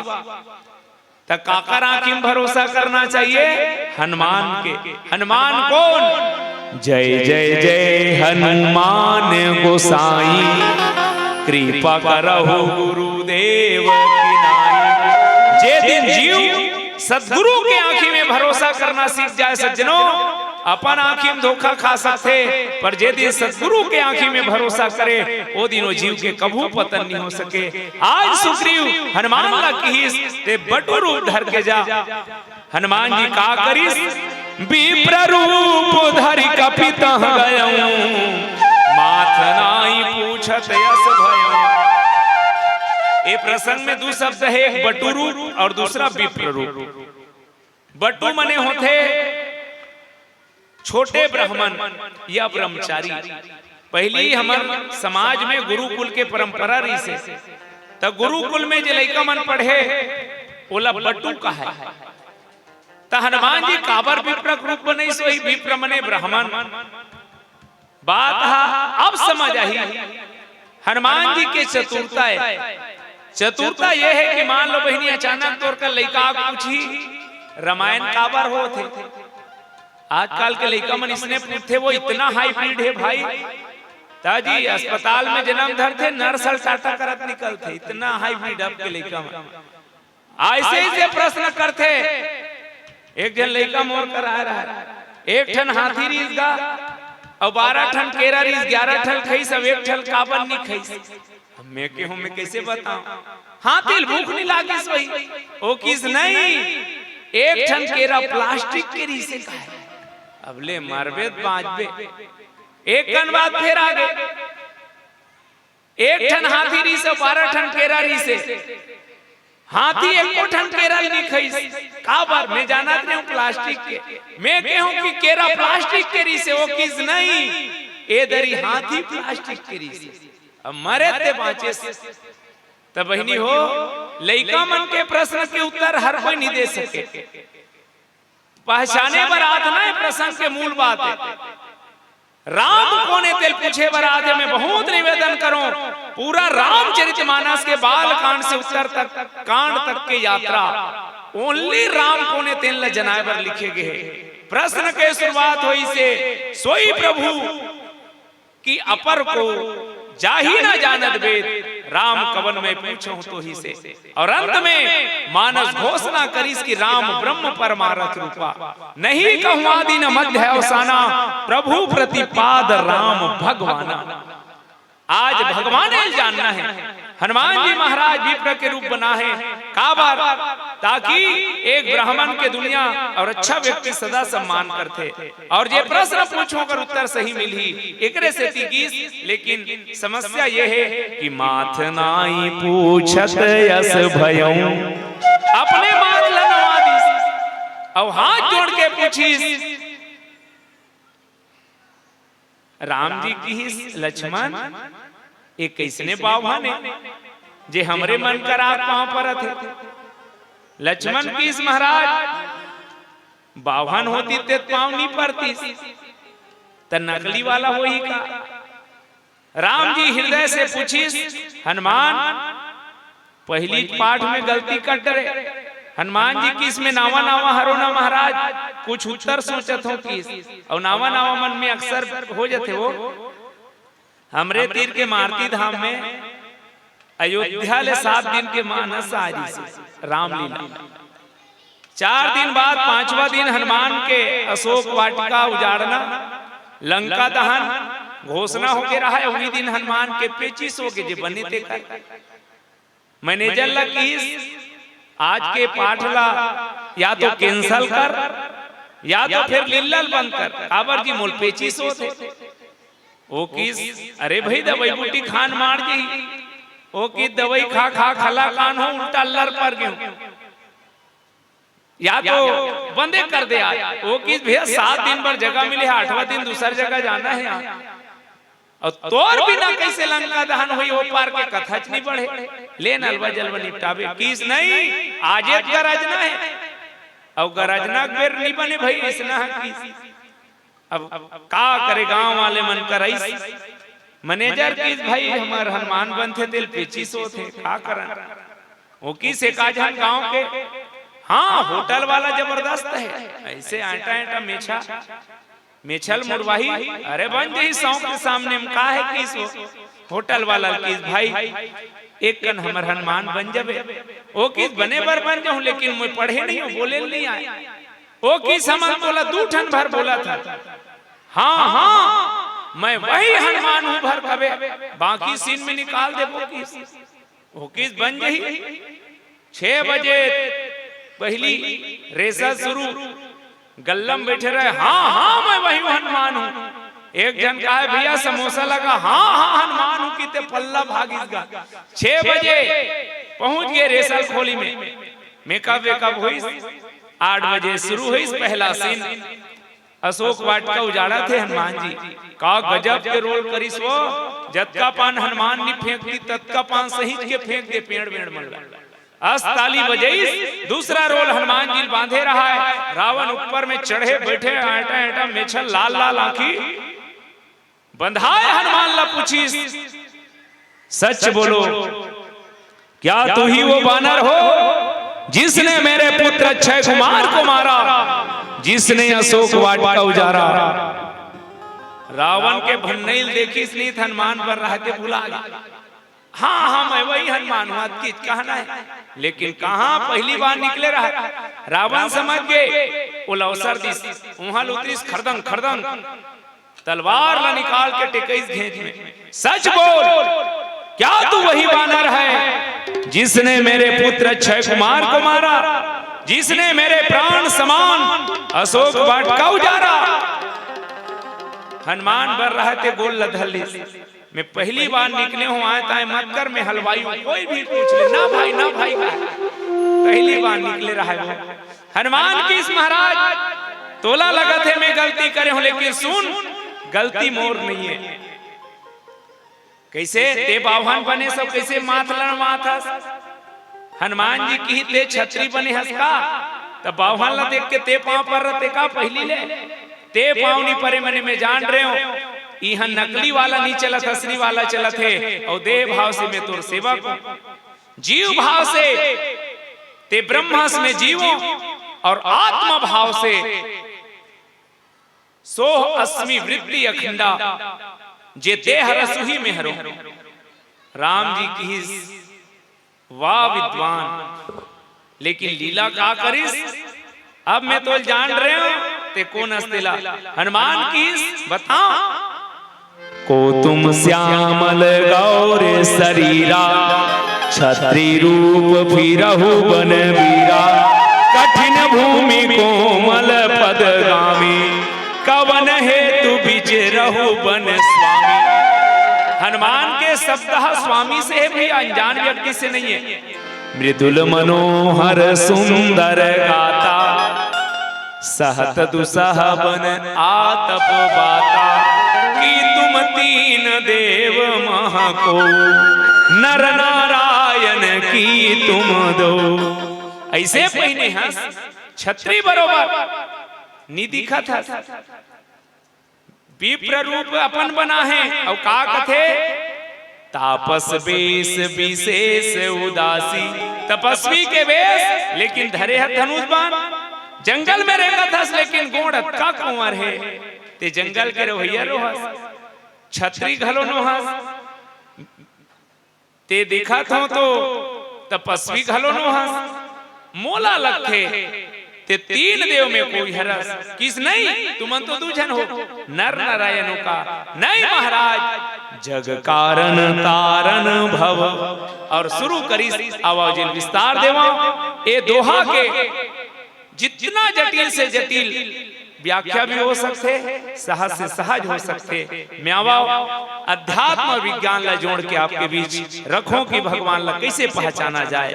त काकर आंखी म भरोसा करना चाहिए? हनुमान के। हनुमान कौन? जय जय जय हनुमान गोसाई, कृपा करहु गुरुदेव की नाई। जे दिन जीव सतगुरु के आंखी में भरोसा करना सीख जाए सज्जनों, अपन आंखी में धोखा खा सकथे, पर जे दिन सतगुरु के आंखी में भरोसा करे, ओ दिन ओ जीव के कभू पतन नहीं हो सके। आज सुग्रीव हनुमान ला किहिस, ते बटु रूप धर के जा। हनुमान जी का करिस? विप्र रूप धरि कपि तह गयउँ, माथ नाई पूछत यस भयउँ। ए प्रसंग में दू शब्द हे, एक बटु रूप और दूसरा विप्र रूप। बटु मने होथे छोटे ब्राह्मण या ब्रह्मचारी। पहिली हमर समाज में गुरुकुल के परंपरा रहिसे, त गुरुकुल में जे लइका मन पढ़े, ओला बटु कहाय। त हनुमान जी काबर विप्र के रूप बनइस, वही विप्र मने ब्राह्मण। बात ह अब समझ आही। हनुमान जी के चतुरता हे। चतुरता ये हे कि मान लो बहिनी, अचानक तोर कर लइका आके पूछही, "रामायण काबर होथे?" आजकल के लइका मन इसने पूछथे, वो इतना हाइब्रिड हे भाई। ताजी अस्पताल में जनम धरथे, नर्स हल टाटा करत निकलथे, इतना हाइब्रिड अब के लइका मन। अइसे अइसे प्रश्न करथे। एक झन लइका मोर कर आय रहय, एक ठन हाथी रिहिस गा, अउ बारह ठन केरा रिहिस, ग्यारह ठन खइस, अउ एक ठन काबर नी खइस। अब मैं केहूं, मैं कइसे बतावं? हाथी ल भूख नी लागिस वही। ओ किहिस नहीं, एक ठन केरा प्लास्टिक के रिहिसे काय। अब ले मरबे त बांचबे। एक कन बात फेर आगे। एक ठन हाथी रिहिसे, बारह ठन केरा रिहिसे। हाथी एको ठन केरा ल नी खइस। काबर? मैं जानत नहीं हूं प्लास्टिक के। मैं केहूं कि केरा प्लास्टिक के रिहिसे, ओ किहिस नहीं, ए दरी हाथी प्लास्टिक के रिहिसे। अब मरे ते बांचेस। त बहिनी हो, लइका मन के प्रश्न के उत्तर हर कोई नी दे सके। पहचाने बर आत ना, ए प्रसंग के मूल बात हे। राम कोन ए तेल पूछे बर आत हे। मैं बहुत निवेदन करूं, पूरा रामचरित मानस के बाल कांड से उत्तर तक, कांड तक के यात्रा only राम कोन ए तेन ल जनाए बर लिखे गे हे। प्रश्न के शुरुआत होइसे, सोई प्रभु कि अपर को जाहि न जानत वेद, राम कवन मैं पूछहूं तोहि से। और अंत में मानस घोषणा करिस कि राम ब्रह्म परमारथ रूपा, नहीं कहूं आदि न मध्य अवसाना, प्रभु प्रतिपाद राम भगवाना। आज भगवान ल जानना हे, हनुमान जी महाराज विप्र के रूप बना हे। काबर? ताकि एक ब्राह्मण के दुनिया और अच्छा व्यक्ति सदा सम्मान करथे। और जे प्रश्न पूछो, ओकर उत्तर सही मिलही, एकरे सेती गिस। लेकिन समस्या ये हे कि माथ नाई पूछत यस भयऊ, अपने माथ ला नवा दिस, अउ हाथ जोड़ के पूछिस। राम जी किहिस, लक्ष्मण, ये कइसने बावहन हे, जे हमरे मन कर आत पाँव परत हे? लक्ष्मण किहिस, महाराज, बावहन होतिस ते पाँव नी परतिस, त नकली वाला होही का? राम जी हृदय से पूछिस, हनुमान, पहिली पाठ में गलती कर डरे। हनुमान जी किहिस, में नावा नावा हरो ना महाराज, कुछ उत्तर सोचत हों किहिस, अउ नावा नावा मन में अक्सर हो जथे वो। हमरे तीर के मारती धाम में अयोध्या ले सात दिन के मानस आ रहिस हे रामलीला। चार दिन बाद पांचवा दिन हनुमान के अशोक वाटिका उजाड़ना, लंका दहन घोषणा होके रहा हे। उही दिन हनुमान के पेचिस होगे, जे बने ते कर। मैनेजर ला किहिस, आज के पाठ ला या तो cancel कर, या तो फिर लीला ल बंद कर, काबर जी मोल पेचिस होत हे। ओ किहिस, अरे भाई, दवाई बूटी खान मार जही। ओ किहिस, दवाई खा खा खला कान हो, उल्टा अल्लर पर गेहूं, या तो बंदे कर दे आज। ओ किहिस, भैया, सात दिन बर जगह मिले हे, आठवां दिन दूसर जगह जाना हे यार। अउ तोर बिना कइसे लंका दहन होही, ओ पार के कथच नी बढ़े। ले नलवा जलवा निपटाबे। किहिस, नहीं, आजे त गरजना हे, अउ गरजना के बेर नी बने भाई, अइसना हे किहिस। अब का करे, गांव वाले मन कर अइस। मैनेजर किहिस, भाई, हमर हनुमान बनथे तेल पेचिस होत हे, का करन? ओ किहिस, एक आध झन गांव के, हाँ, होटल वाला जबरदस्त हे, अइसे आंटा आंटा मेछा, मेछल मुड़वाही, अरे बन जही सौंक के सामने में, का हे किहिस ओ? होटल वाला किहिस, भाई, एक कन हमर हनुमान बन जबे। ओ किहिस, बने बर बन जहूं, लेकिन मैं पढ़े नहीं हों, बोले नहीं आय। ओ किहिस, हमन तोला दू ठन भर बोलत हन। हाँ, हाँ, मैं वही हनुमान हूं भर कबे, बाकी सीन में निकाल देबो किहिस। ओ किहिस, बन जही। छह बजे पहिली rehearsal शुरू, गल्ला म बइठे रहे, हाँ, हाँ, मैं वही हनुमान हूँ। एक झन कहे, भैया, समोसा लगा, हाँ, हाँ, हनुमान हूँ, किहिस ते पल्ला भागिस गा। छह बजे पहुंच गे rehearsal खोली में, makeup वेकअप होइस, आठ बजे शुरू होइस पहला scene। अशोक वाटिका उजाड़त हे हनुमान जी। का गजब के role करिस वो। जतका पान हनुमान नी फेंकतिस, ततका पान सहिंच के फेंक दे पेड़ वेड़ मन ला। अस ताली बजइस, दूसरा role हनुमान जी ल बांधे रहा हे। रावण ऊपर में चढ़े बइठे, आंटा आंटा मेछल, लाल लाल आंखी, बंधाए हनुमान ला पूछिस, सच बोलो, क्या तू ही वो बानर हो जिसने मेरे पुत्र अक्षय कुमार को मारा, जिसने अशोक वाटिका उजाड़ा? रावण के भन्नई ल देखिस नी त हनुमान बर्राथे भुला गे। हाँ, हाँ, मैं वही हनुमान हूँ, अतकिच कहना हे। लेकिन कहाँ, पहली बार निकले रहा। रावण समझ गे, ओला अवसर दिस, उहाँ ले उतरिस, खरदंग, खरदंग। तलवार ला निकाल के टेकइस घेंच में। सच बोल, क्या तू वही बानर है जिसने मेरे पुत्र अक्षय कुमार को मारा, जिसने मेरे प्राण समान अशोक वाटिका उजाड़ा? हनुमान बर्राथे गोड़ ला धर लिस। मैं पहली बार निकले हूँ, आय ताय मत कर, मैं हलवाई हूँ, कोई भी पूछ ले, ना भाई, ना भाई का। पहली बार निकले रहा हे वो। हनुमान किहिस, महाराज, तोला लगत हे मैं गलती करे हूँ, लेकिन सुन, गलती मोर नहीं हे। कइसे ते बावहन बने हस, कइसे माथ लड़वात हस? हनुमान जी किहिस, ते छत्री बने हस का? त बावहन ला देख के ते पाँव पर रथे का पहली ले? ते पाँव नी परे, मने मैं जान रहे हूँ, इहाँ नकली वाला नी चलत, असली वाला चलत हे, अउ देह भाव से मैं तोर सेवक हूँ। जीव भाव से ते ब्रह्म हस, मैं जीव हूँ, और आत्मा भाव से सोह अस्मि वृत्ति अखंडा, जे ते हरस उही मैं हरों। राम जी किहिस, वाह विद्वान, लेकिन लीला का करिस? अब मैं तोला जान रहे हूँ, ते कोन हस तेला। हनुमान किहिस, बताओ। को तुम श्यामल गौर शरीरा, छत्री रूप फिरहु बन बीरा। कठिन भूमि कोमल पदगामी, कवन हेतु बिचरहु बन स्वामी। हनुमान के शब्द ह स्वामी से है भैया, अनजान व्यक्ति से नहीं है। मृदुल मनोहर सुंदर गाता, सहत दुसह बन आतप बाता। कि तुम तीन देव महा को, नर नारायण की तुम दो। ऐसे पहिने हस छत्री बरोबर, नी दिखत हस। विप्र रूप अपन बना है, अउ का कथे? तापस बेस विशेष उदासी। तपस्वी के वेश, लेकिन धरे ह धनुष बाण। जंगल में रेंगत हस, लेकिन गोड़ अतका कुंवर हे। ते जंगल के रहइया नो हस, छत्री घलो नो हस। ते देखत हो तो तपस्वी घलो नो हस। मोला लगथे ते तीन देव में कोई हरस। किस नहीं, तुमन तो दू झन हो, नर नारायण हो का। नहीं महाराज, जग कारण तारण भव। और शुरू करिस, आवा जिन विस्तार देवा। ए दोहा के जितना जटिल से जटिल व्याख्या भी हो सकथे, सहज से सहज हो सकथे। म्यावा अध्यात्म विज्ञान ला जोड़ के आपके बीच रखों कि भगवान ला कैसे पहचाना जाए।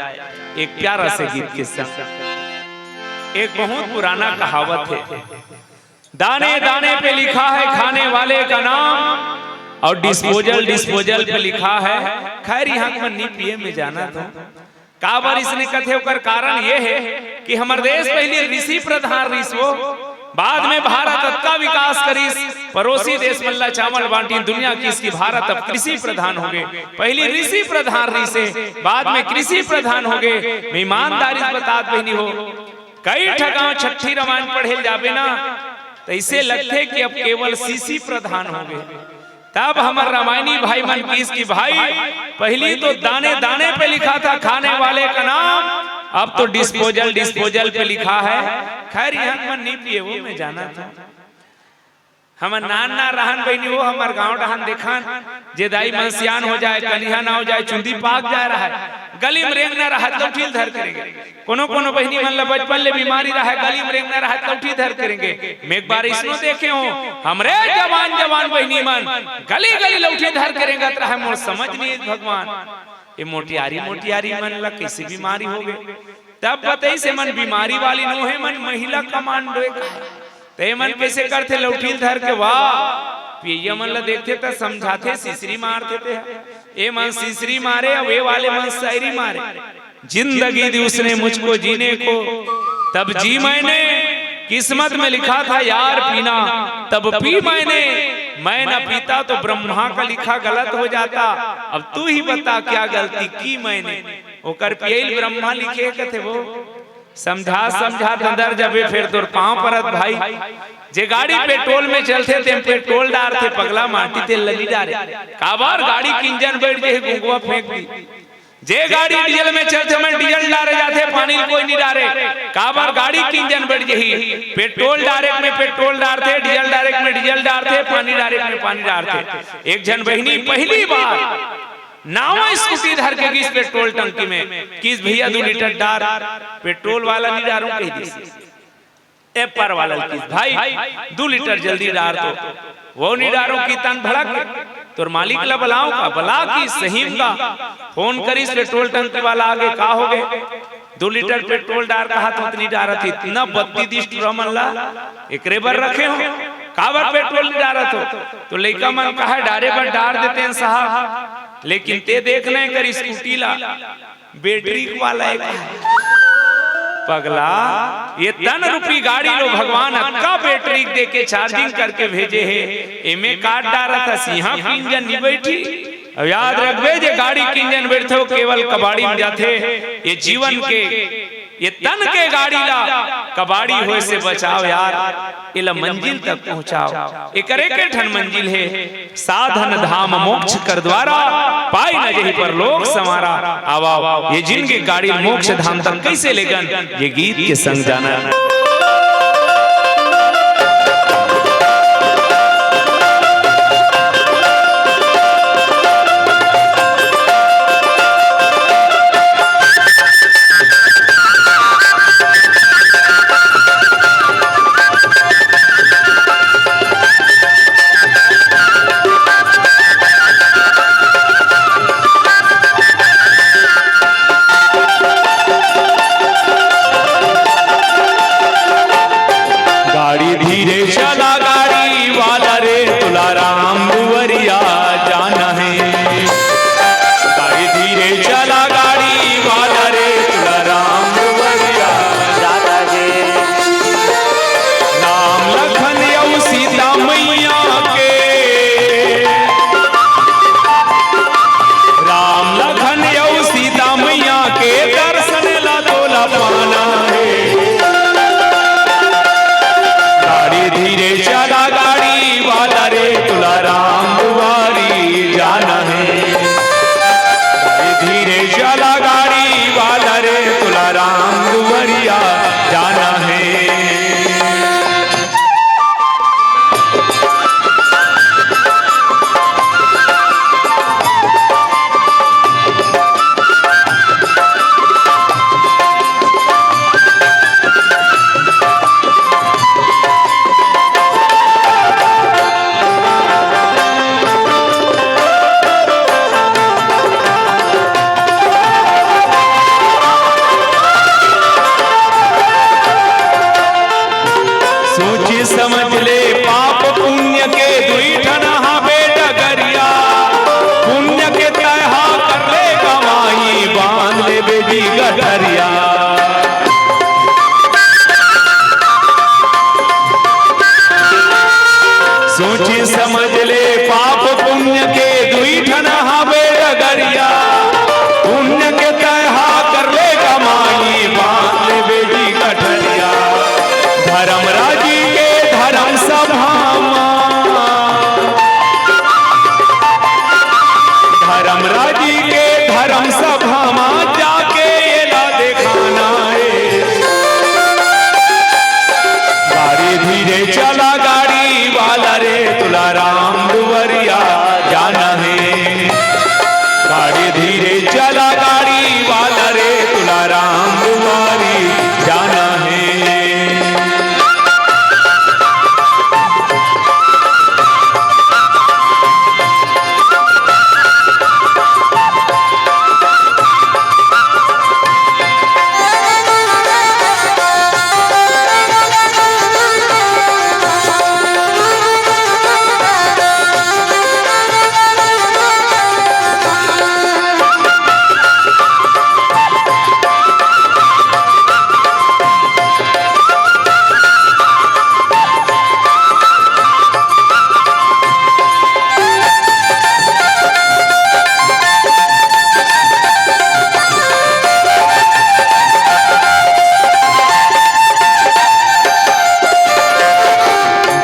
एक प्यारा से गीत के संग एक बहुत पुराना कहावत है, दाने दाने पे लिखा है खाने वाले का नाम और डिस्पोजल डिस्पोजल पे लिखा है। खैर, यहाँ मन नी पिए में जाना था। काबर इसने कथे, ओकर कारण ये है कि हमर देश पहली ऋषि प्रधान रिहिस हो, बाद में भारत अतका विकास करिस, पड़ोसी देश मन ला चावल बांटिन, दुनिया किहिस कि भारत अब कृषि प्रधान हो गे। पहली ऋषि प्रधान रिहिस हे, बाद में कृषि प्रधान हो गे। मैं ईमानदारी से बतात बहिनी हो, कई ठा गांव छट्ठी रामायण पढ़े ल जाबे ना, त ऐसे लगथे कि अब केवल सीसी प्रधान हो गे। तब हमर रामायणी भाई मन किहिस कि भाई, पहली तो दाने दाने पे लिखा था खाने वाले का नाम, अब तो डिस्पोजल डिस्पोजल पे लिखा है। खैर, यहाँ मन नी पिए, वो मैं जाना था। हमर नान नान रहन बहिनी, वो हमर गांव डहन देखन, जे दाई मन सियान हो जाए, कनिहा ना हो जाए, चुंदी पाक जाए रहय, गली में रेंगना रहय, लौठी ल धर के रेंगे। कोनो कोनो बहिनी मन ल बचपन ले बीमारी रहय, गली में रेंगना रहय, लौठी धर के रेंगे। मैं एक बार इसनो देखे हो, हमरे जवान जवान बहिनी मन गली गली लौठी धर के रेंगत रहय। मोर समझ नहीं भगवान, ये मोटियारी मोटियारी मन ल कैसे बीमारी हो गए। तब बतइस, एमन बीमारी वाली नो हे, एमन महिला कमांडो हे। त एमन कइसे करथे, लौठी ल धर के, वाह, पियइया मन ल देखथे त समझाथे, सिसरी मारथे ते ह। एमन सिसरी मारे, अउ ए वाले मन शायरी मारे। जिंदगी दी उसने मुझको जीने को, तब जी मैंने, किस्मत में लिखा था यार पीना, तब पी मैंने, मैं न पीता तो ब्रह्मा का लिखा गलत हो जाता। अब तू ही बता क्या गलती की मैंने। ओकर पियइल ब्रह्मा लिखे कथे वो। समझा समझा दंदर जबे फेर तोर पांव परत भाई। जे गाड़ी पेट्रोल में चलथे तेम पेट्रोल डारथे, पगला माटी तेल ल नी डारे। काबर गाड़ी के इंजन बैठ जाही, गुंगवा फेंक दी। जे गाड़ी डीजल में चलथे ओमे डीजल डारे जाथे, पानी ल कोई नी डारे। काबर गाड़ी के इंजन बैठ जाही, पेट्रोल डारे में पेट्रोल डारथे, डीजल डारे में डीजल डारथे, पानी डारे में पानी डारथे। एक झन बहिनी पहली बार नावा स्कूटी धर के गिस पेट्रोल टंकी में, किस भैया दू लीटर डार, पेट्रोल वाला नी डारूं कहि दिस। एपर वाला ल किस भाई दू लीटर जल्दी डार तो, वो नी डारूं कि तन भड़क, तोर मालिक ला बलाऊं का, बला कि सहीम का। फोन करिस पेट्रोल टंकी वाला आगे, का हो गे? दू लीटर पेट्रोल डार कहा तो ओतनी डारत हे, इतना बत्ती दिस टुरा मन ला, एकरे बर रखे हो, काबर पेट्रोल नी डारत हो? तो लइका मन कहा डारे बर डार देते हैं साहब, लेकिन ते देख नहीं कर स्कूटी ला, बैटरी वाला एक पगला, ये तन रूपी गाड़ी लो भगवान अक्का बैटरी दे के चार्जिंग करके भेजे हे, एमे काट डारत हस, यहाँ के इंजन नी बैठी। अब याद रखबे, जे गाड़ी के इंजन बैठथे, वो केवल कबाड़ी में जाथे। ये जीवन के, ये तन के गाड़ी ला कबाड़ी होए से बचाव यार, एला मंजिल तक पहुंचाव। एकरे के ठन मंजिल हे, साधन धाम मोक्ष कर द्वारा, पाई न जही परलोक संवारा। आवा, ये जिनगी गाड़ी मोक्ष धाम तक कैसे लेगन, ये गीत के संग जाना। धीरे चला गाड़ी वाला रे, तुला राम दुवरिया जाना हे। गाड़ी धीरे चला गाड़ी वाला रे, तुला राम दुवरिया जाना हे। राम लखन अउ सीता मैया के, राम लखन अउ सीता मैया के दर्शन ला तोला पाना हे। गाड़ी धीरे चला गाड़ी वाला रे, तुला राम दुआरी जाना हे। गाड़ी धीरे चला गाड़ी वाला रे, तुला राम दुआरिया जाना हे। सोच समझ ले पाप पुण्य के दुई ठन हावे डगरिया। पुण्य के तैहा कर ले कमाई, बांध ले बेटी गठरिया। सोच समझ ले पाप पुण्य के दुई ठन हावे डगरिया। पुण्य के तैहा कर ले कमाई, बांध ले बेटी गठरिया। धर्मराजी के धर्म सभा मा, धर्मराजी के धर्म सभा मा जाके एला देखाना हे। गाड़ी धीरे चला गाड़ी वाला रे, तुला राम दुवरिया जाना हे। गाड़ी धीरे चला गाड़ी वाला रे, तुला राम दुआरी जाना हे।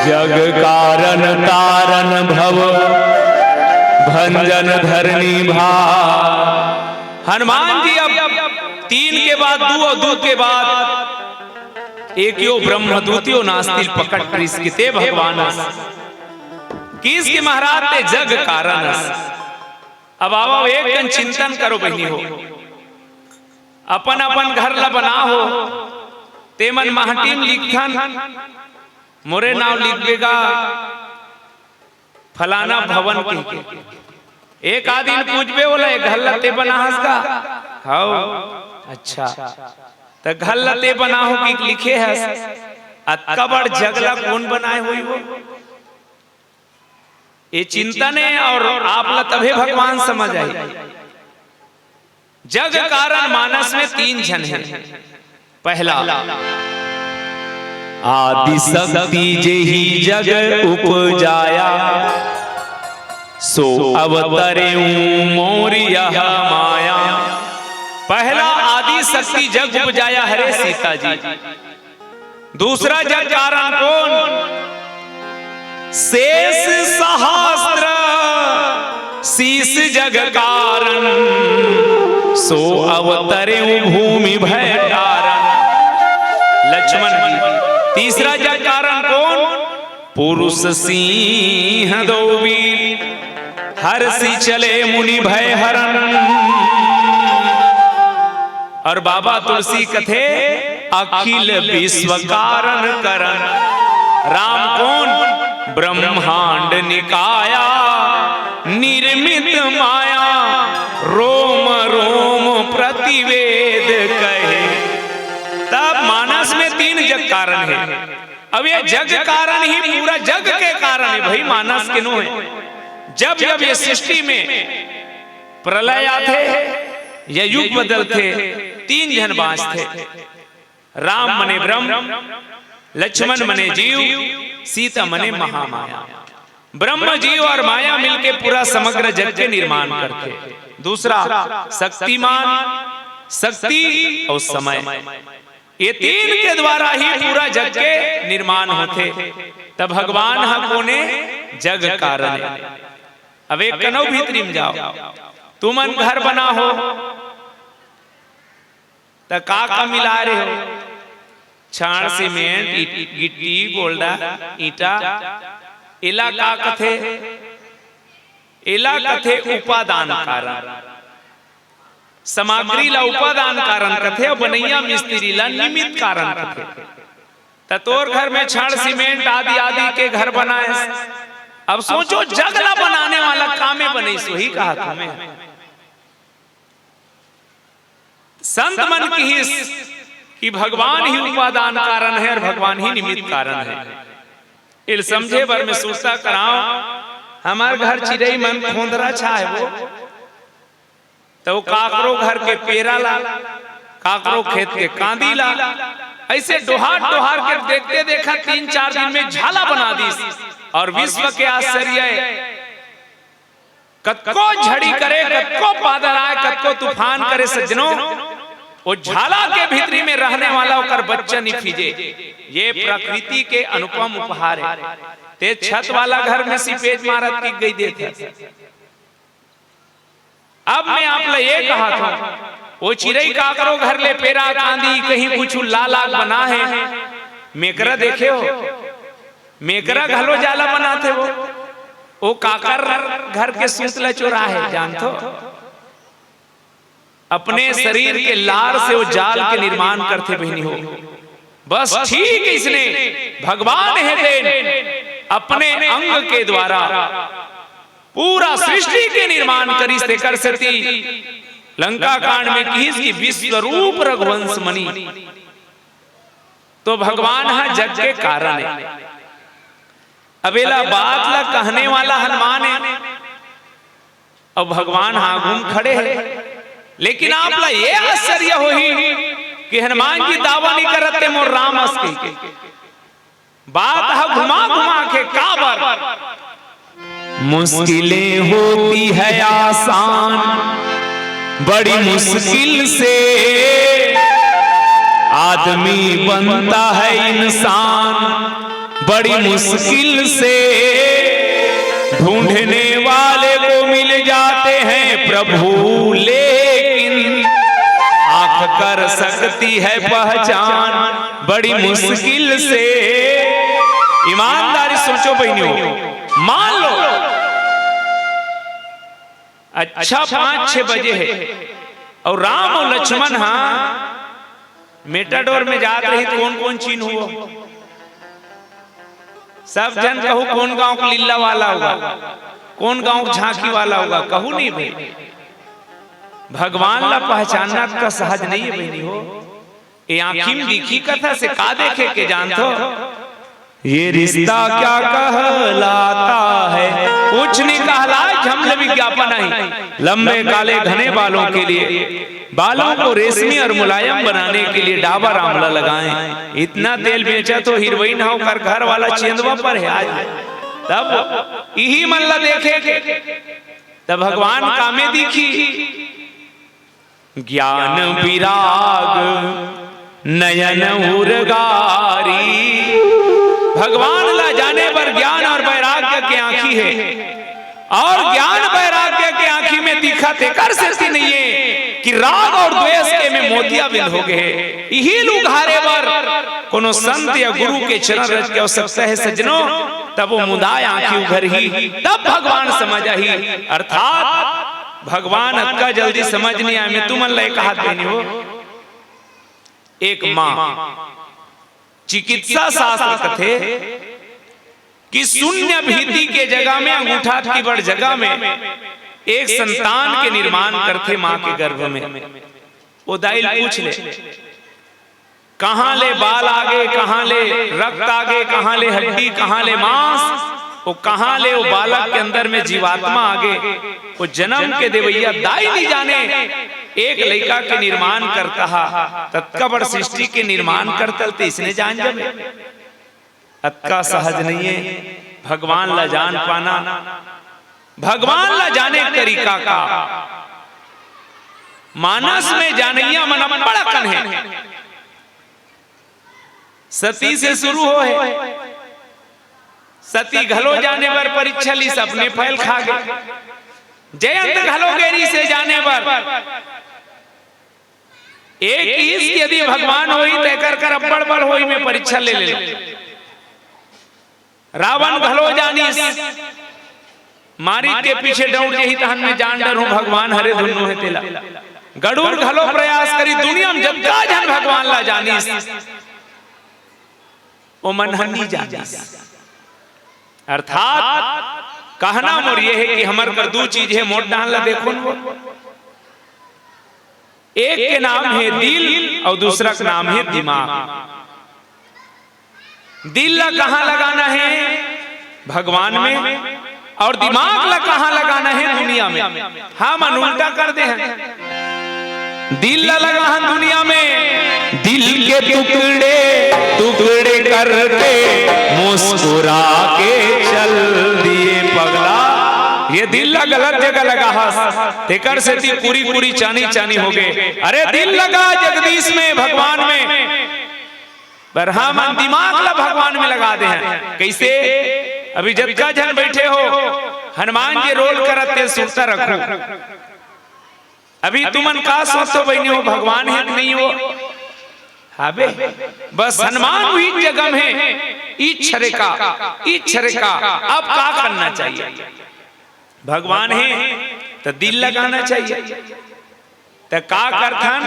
जग कारण तारण भव भंजन धरनी भार। हनुमान जी अब तीन के बाद दू अउ दू के बाद एक यो ब्रह्म, दूतियो नास्तिल पकट करिस कि ते भगवान अस, किस के महाराज ते जग कारण अस। अब आवव एक कन चिंतन करो बहिनी हो, अपन अपन घर ला बनाहो, ते मन माटी म लिखथन, मोरे नाव लिखबे गा फलाना भवन कहिके। एक आदमी पूछबे, ओला, "ए घर ला ते बनाहस का?" "हव।" "अच्छा, त घर ला ते बनाहो कि लिखे हस?" अतका बड़ जग ला कोन बनाए होही वो? ये चिंतन हे अउ आप ला तभे भगवान समझ आही। जग कारण मानस में तीन झन हे। पहला, आदि शक्ति जेहि जग उपजाया, सो अवतरेउ मोर यह माया। पहला आदि शक्ति जग उपजाया हरे सीता जी। दूसरा जग कारण कोन? शेष सहस्त्र शीश जग कारण, सो अवतरेउ भूमि भय कारण। लक्ष्मण जी। तीसरा जग कारण कोन? पुरुष सिंह दो बीर, हरषि चले मुनि भय हरन। अउ बाबा तुलसी कथे, अखिल विश्व कारण करन। राम कोन? ब्रह्मांड निकाया निर्मित माया, रोम रोम प्रतिवेद कहे। तब मानस में तीन जग कारण हे। अब ये जग कारण ही पूरा जग के कारण हे भाई, मानस के नो हे। जब जब ये सृष्टि में प्रलय आथे या युग बदलथे, तीन झन बांचथे। राम मने ब्रह्म, लक्ष्मण मने जीव, सीता मने महामाया। ब्रह्म, जीव और माया मिलके पूरा समग्र जग के निर्माण करथे। दूसरा शक्तिमान, शक्ति और समय, ये तीन के द्वारा ही पूरा जग के निर्माण होथे। तब भगवान ह कोने? जग कारण। अब एक कनौ भीतरी में जाओ, तुमन घर बना हो त का का मिला रहे हो? छाड़, सीमेंट, गिट्टी, गोलडा, ईंटा, एला का कथे? एला कथे उपादान कारण। सामग्री ला उपादान कारण कथे, अउ बनइया मिस्त्री ला निमित्त कारण कथे। त तोर घर में छड़, सीमेंट आदि आदि के घर बनाएस। अब सोचो, जग ला बनाने वाला कामे बनइस, वही कहा तुम्हें। संत मन किहिस कि भगवान ही उपादान कारण हे और भगवान ही निमित्त कारण हे। एल समझे बर में सुरता कराओ, हमर घर चिरई मन खोंदरा छाए वो, त वो काकरो घर के पेरा ला, काकरो खेत के कांदी ला, अइसे डोहार डोहार के देखते देखत तीन चार दिन में झाला बना दिस। और विश्व के आश्चर्य हे, कतको झड़ी करे, कतको बादर आए, कतको तूफान करे सज्जनों, वो झाला के भीतरी में रहने वाला ओकर बच्चा नी फिजे। ये प्रकृति के अनुपम उपहार हे। ते छत वाला घर में सिपेज मारत टिक गई देत हे। अब मैं आप ला ये कहत हूं, वो चिरई काकरो घर ले पेरा कांदी कहीं कुछु लालाक बना हे, मेकरा देखे हो? मेकरा घलो झाला बनाथे वो। वो काकर घर के सूत ला चोरा हे, जानथो? अपने शरीर के लार से वो जाल के निर्माण करथे बहिनी हो। बस ठीक इसने भगवान हे तेन अपने अंग के द्वारा पूरा सृष्टि के निर्माण करिस। तेकर सेती लंका कांड में किहिस कि विश्वरूप रघुवंश मनी, तो भगवान ह जग के कारण हे। अब एला बात ला कहने वाला हनुमान हे, अब भगवान ह आगू म खड़े हे, लेकिन आप ला ये आश्चर्य होही कि हनुमान जी दावा नी करत ते मोर राम अस कहिके। बात ह घुमा घुमा के काबर। मुश्किलें होती है आसान, बड़ी मुश्किल से आदमी बनता है इंसान, बड़ी मुश्किल से ढूंढने वाले को मिल जाते हैं प्रभु, लेकिन आंख कर सकती है पहचान बड़ी मुश्किल से। ईमानदारी सोचो बहिनियों, मान लो अच्छा पाँच छह बजे हे अउ राम अउ लक्ष्मण ह मेटाडोर में जात रही, कोन कोन चिन्हू हो? सब झन कहू कोन गांव के लीला वाला होगा, कोन गांव के झांकी वाला होगा, कहू नहीं भाई। भगवान ला पहचानना का सहज नहीं हे बहिनी हो। ये आंखी में दिखी कथा से का देखे के जानथो? ये रिश्ता क्या कहलाता है? कुछ नहीं कहलाए, झम ले विज्ञापन आही। लंबे काले घने बालों के लिए, बालों को रेशमी और मुलायम बनाने के लिए डाबर आंवला लगाएं। इतना तेल बेचा तो हीरोइन हो कर घर वाला चेंदवा पर है आज। तब इही मन ला देखे के, तब भगवान कामे दिखी। ज्ञान विराग नयन उरगारी। भगवान ला जाने बर ज्ञान और वैराग्य के आंखी हे, और ज्ञान वैराग्य के आंखी में दिखत एकर सेती नहीं हे कि राग और द्वेष के में मोतिया बिंद हो गए हे। इही ल उघारे बर कोनो संत या गुरु के चरण रज के आवश्यकता हे सज्जनों, तब वो मुदाय आंखी उघरही, तब भगवान समझ आही। अर्थात भगवान अतका जल्दी समझ नहीं आए। मैं तुमन ला ये कहत बहिनी हो, एक माँ, चिकित्सा शास्त्र कथे कि शून्य भीति के जगह में, अंगूठा की बड़ जगह में एक संतान के निर्माण करथे माँ के गर्भ में। वो दाई ल पूछ ले, कहाँ ले बाल आगे, कहाँ ले रक्त आगे, कहाँ ले हड्डी, कहाँ ले मांस, वो कहाँ ले वो बालक के अंदर में जीवात्मा आगे, वो जन्म के देवैया दाई नहीं जाने। एक लइका के निर्माण करता हा, ततका बड़ सृष्टि के निर्माण करता ते इसने जान जाबे। अतका सहज नहीं है भगवान ला जान पाना। भगवान ला जाने के तरीका का, मानस में जानइया मन अब्बड़ अकन है। सती से शुरू होहे, सती घलो जाने बर परीक्षा लिस, अपने फैल खा गे। जयंत घलो गे रिहिसे जाने बर, एक ईश यदि भगवान होही त एकर कर अब्बड़ बल होही, में परीक्षा ले ले। रावण घलो जानिस, मारीच के पीछे डौड़ जही तहन में जान डरहूं, भगवान हरे धुन्नो हे तेला। गरुड़ घलो प्रयास करिस, दुनिया में जतका झन भगवान ला जानिस, ओमन ह नी जानिस। अर्थात कहना मोर ये हे कि हमर कर दू चीज हे, मोर डाहन ला देखो न वो। एक के नाम हे दिल अउ दूसरा के नाम हे दिमाग। दिल ला कहाँ लगाना हे? भगवान में। अउ दिमाग ला कहाँ लगाना हे? दुनिया में। हमन उल्टा कर दे हन। दिल ला लगाहन दुनिया में, दिल के टुकड़े टुकड़े करके मुस्कुरा के चल दिए पगला। ये दिल ला गलत जगह लगाहस, तेकर सेती पूरी पूरी चानी चानी हो गे। अरे दिल लगा जगदीश में, भगवान में, पर हमन दिमाग ला भगवान में लगा दे हन। कइसे? अभी जतका झन बइठे हो, हनुमान जी रोल करत ते सुरता रखो। अभी तुमन का सोचो बहिनी हो, भगवान हे कि नहीं हो? हाबे, बस हनुमान उही जगह में हे। इच्छरे का, इच्छरे का, अब का करना चाहिए? भगवान हे त दिल लगाना चाहिए। त का करथन?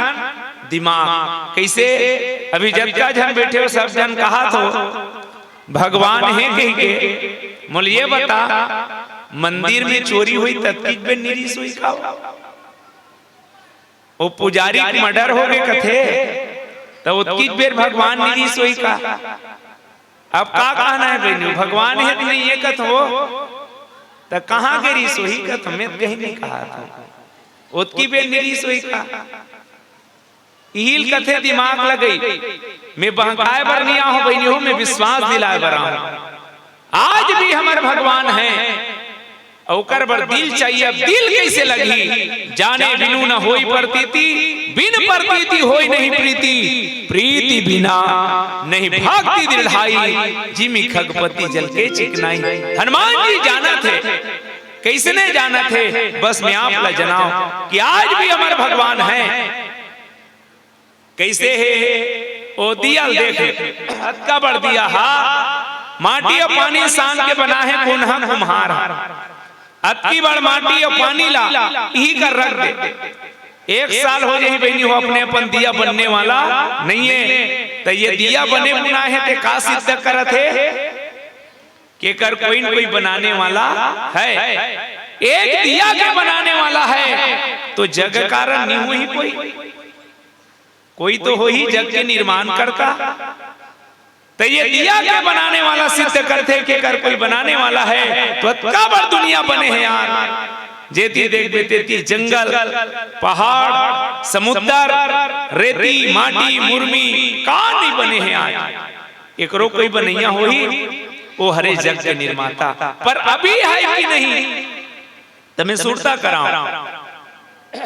दिमाग। कइसे? अभी जतका झन बइठे हो, सब झन कहात हो भगवान हे कहि के। मोला ये बता, मंदिर में चोरी होही त अतकीच बेर नी रिहिस होही का? वो पुजारी के मर्डर हो गे कथे, त अतकीच बेर भगवान नी रिहिस होही का? अब का कहना हे बहिनी, भगवान हे कि नहीं हे कथो, त कहाँ गे रिहिस होही कथो, में त कहीं नहीं कहात हंव। अतकी बेर नी रिहिस होही का? इही ल कथे दिमाग लगई। में बहकाए बर नी आहूं बहिनी हो, में विश्वास दिलाए बर आहूं। आज भी हमर भगवान हे, अउ ओकर बर दिल चाहिए। अब दिल कइसे लगही? जाने बिनु न होई प्रतीति, बिन प्रतीति होई नहीं प्रीति, प्रीति बिना नहीं भक्ति दृढ़ाई, जिमि खगपति जल के चिकनाई। हनुमान जी जानत हे, कइसने जानत हे, बस में आप ला जनाओ कि आज भी हमर भगवान हे। कइसे हे? ओ दिया ल देख ले, अतका बड़ दिया हा, माटी अउ पानी सान के बना हे, कोन हा? कुम्हार हा। अतकी बड़ माटी अउ पानी ला इही कर रख दे, एक साल हो जाही बहिनी हो, अपने अपन दिया बनने वाला नहीं हे। त ये दिया बने बुना हे, ते का सिद्ध करत हे? कि एकर कोई न कोई बनाने वाला हे। एक दिया के बनाने वाला हे, तो जग कारण नी होही कोई, कोई तो होही जग के निर्माण करता। त ये दिया के बनाने वाला सिद्ध करथे कि एकर कोई बनाने वाला हे, तो अतका बड़ दुनिया बने हे यार। जेती देखबे तेती जंगल, पहाड़, समुद्र, रेती, माटी, मुरमी, का नहीं बने हे आज। एकरो कोई बनइया होही, ओ हरे जग के निर्माता। पर अभी हे कि नहीं, त में सुरता कराओ।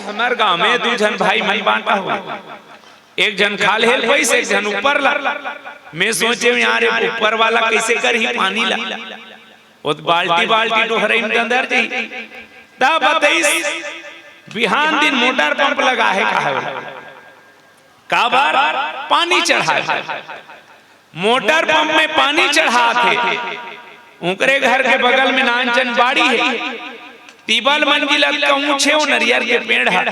हमर गांव में दू झन भाई मन बांटा होय, एक झन खा ले हे ल पइस, एक झन ऊपर ला। में सोचे हंव यार, एक ऊपर वाला कइसे करही पानी ला? ओ त बाल्टी बाल्टी डोहरई में दंदर जही। त बतइस, बिहान दिन मोटर पंप लगा हे, का हे? काबर? पानी चढ़ाए। मोटर पंप में पानी चढ़ात हे। उंकरे घर के बगल में नानचन बाड़ी हे, तिबल मंजिल अतका ऊंच हे, ओ नरियर के पेड़ हे,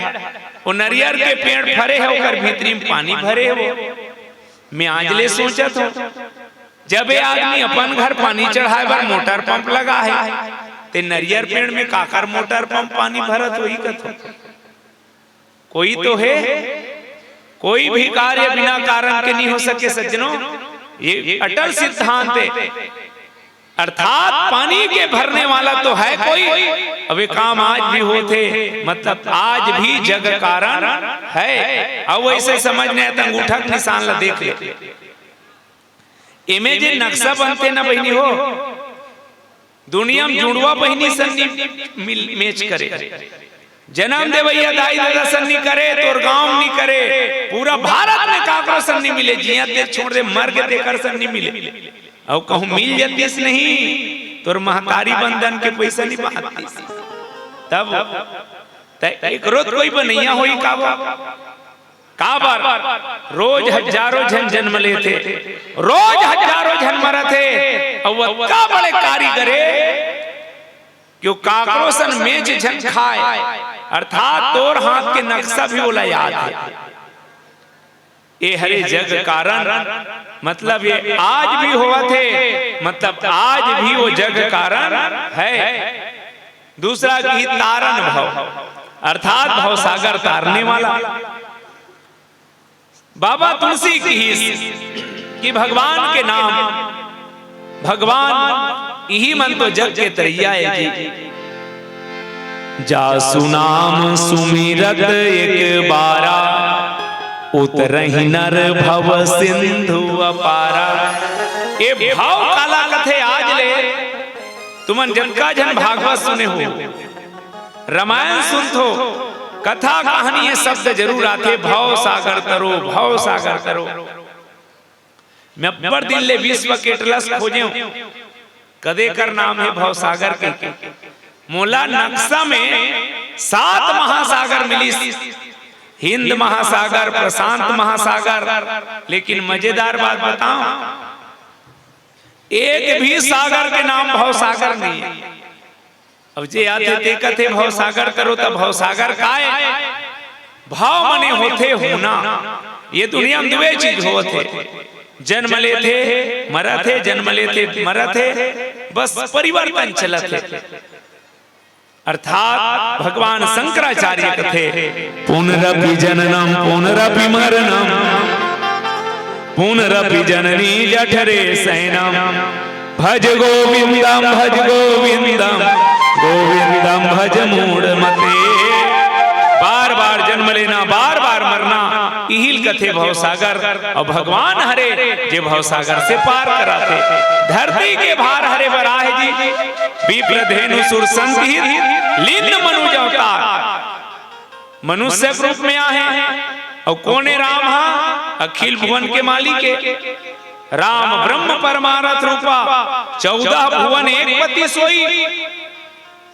ओ नरियर के पेड़ फरे हे, ओकर भीतरी में पानी भरे हे। वो में आज ले सोचत हंव, जब ए आदमी अपन घर पानी चढ़ाए बर मोटर पंप लगा हे, ते नरियर पेड़ में काकर मोटर पंप पानी भरत होही कथो। कोई तो हे, कोई भी कार्य बिना कारण के नहीं हो सके सज्जनों, ये अटल सिद्धांत है। अर्थात पानी के भरने वाला तो है कोई, अब ये काम आज भी होथे, मतलब आज भी जग कारण है। अब वैसे समझ नहीं आता, अंगूठा के निशान ला देख ले। एमे जे नक्शा बनथे ना बहिनी हो, दुनिया में जुड़वा बहिनी सन्नी मिल, मेच करे, जन्म देवैया दाई ददा सन्नी करे, तोर गांव नी करे, पूरा भारत में काकरो सन्नी मिले, जिया ते छोड़ दे, मर के तेकर सन्नी मिले। अउ कहूं मिल जतिस नहीं, तोर महतारी बंधन के पैसा नहीं बांटतिस। तब त एकरो त कोई बनैया होई का बा? काबर? रोज हजारों झन जन्म लेथे, रोज हजारों झन मरथे, अउ अतका बड़े कारीगर हे कि वो काकरो सन मेच झन खाए, अर्थात तोर हाथ के नक्शा भी ओला याद है। ये हरे जग कारण, मतलब ये आज भी होवत हे, मतलब आज भी वो जग कारण है। दूसरा की तारन भव, अर्थात भव सागर तारने वाला। बाबा तुलसी किहिस कि भगवान के नाम, भगवान इही मन तो जग के तरैया हे जी। जासु नाम सुमिरत एक बारा, उतरहि नर भव सिंधु अपारा। ए भव काला कथे आज ले, तुमन जतका झन भागवत सुने हो, रामायण सुनथो, कथा कहानी ये शब्द जरूर आथे, भव सागर तरो, भव सागर तरो। मैं अब्बड़ दिन ले विश्व के एटलस खोजेंव, कदे कर नाम हे भव सागर के। मोला नक्शा में सात महासागर मिलिस, हिंद महासागर, प्रशांत महासागर, लेकिन मजेदार बात बताओ, एक भी सागर के नाम भव सागर नहीं है। अब जे आथे ते कथे भव सागर तरो, त भव सागर काय? भव मने होथे होना। ये दुनिया में दुए चीज होथे, जन्म लेथे, मरथे, जन्म लेथे, मरथे, बस परिवर्तन चलत हे। अर्थात भगवान शंकराचार्य कथे, पुनरपि जननम पुनरपि मरणम, पुनरपि जननी जठरे शयनम, भज गोविंदम भज गोविंदम, गोविंदम भज मूढ़मते। बार बार जन्म लेना, बार बार मरना, इहिल कथे भवसागर। अउ भगवान हरे जे भवसागर से पार कराथे। धरती के भार हरे बराह जी, विप्र धेनु सुर संत हित, लीन मनुज अवतार। मनुष्य के रूप में आहे। अउ कोने राम हा? अखिल भुवन के मालिक हे। राम ब्रह्म परमारथ रूपा, चौदह भुवन एक पति सोई।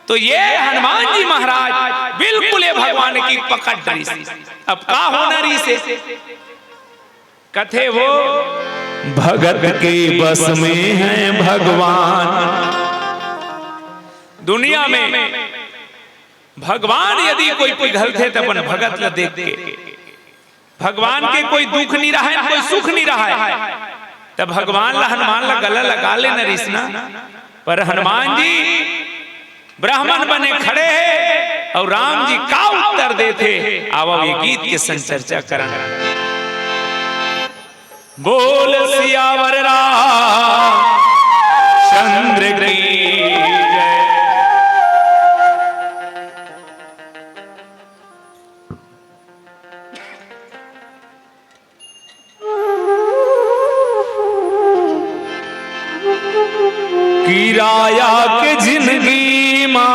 तो ये हनुमान जी महाराज बिल्कुल ये भगवान की पकड़ डरिस। अब का होना रहिसे? कथे वो, भगत के बस में है भगवान। दुनिया में भगवान यदि कोई पिघलथे त अपन भगत ल देख के, भगवान के कोई दुख नहीं रहा है, कोई सुख नहीं रहा है, त भगवान ला, हनुमान ला गला लगा लेना रहिस ना। पर हनुमान जी ब्राह्मण बने खड़े हे अउ राम जी का उत्तर देथे, आवव ये गीत के संग चर्चा करन। बोल सियावर रामचंद्र की जय। किराया के जिंदगी मा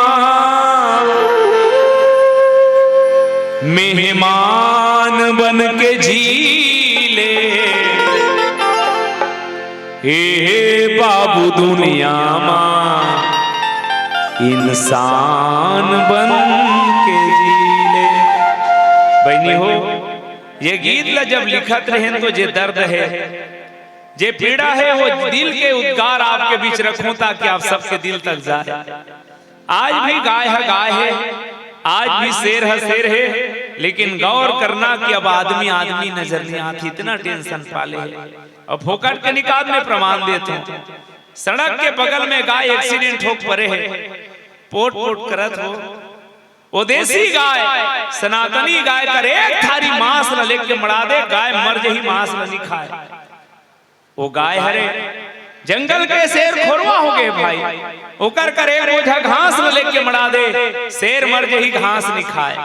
मेहमान बन के जी ले, हे बाबू दुनिया मा इंसान बन के जी ले। बहिनी हो, ये गीत ला जब लिखत रहेन तो जे दर्द हे, जे पीड़ा हे, वो दिल के उद्गार आपके बीच रखूं ताकि आप सबके दिल तक जाए। आज भी गाय ह गाय हे, आज भी शेर ह शेर हे, लेकिन गौर करना कि अब आदमी आदमी नजर नहीं आत, इतना tension पाले हे। अब फोकट के निकाल में प्रमाण देत हूं। सड़क के बगल में गाय accident होके परे हे, पोट पोट करत हो, वो देसी गाय, सनातनी गाय कर एक थारी मांस ल लेके मड़ा दे, गाय मर जही, मांस ल नी खाय। वो गाय हरे, जंगल के शेर खोरवा हो गए भाई, ओकर कर एक बोझा घास ल लेके मड़ा दे, शेर मर जही, घास नी खाय।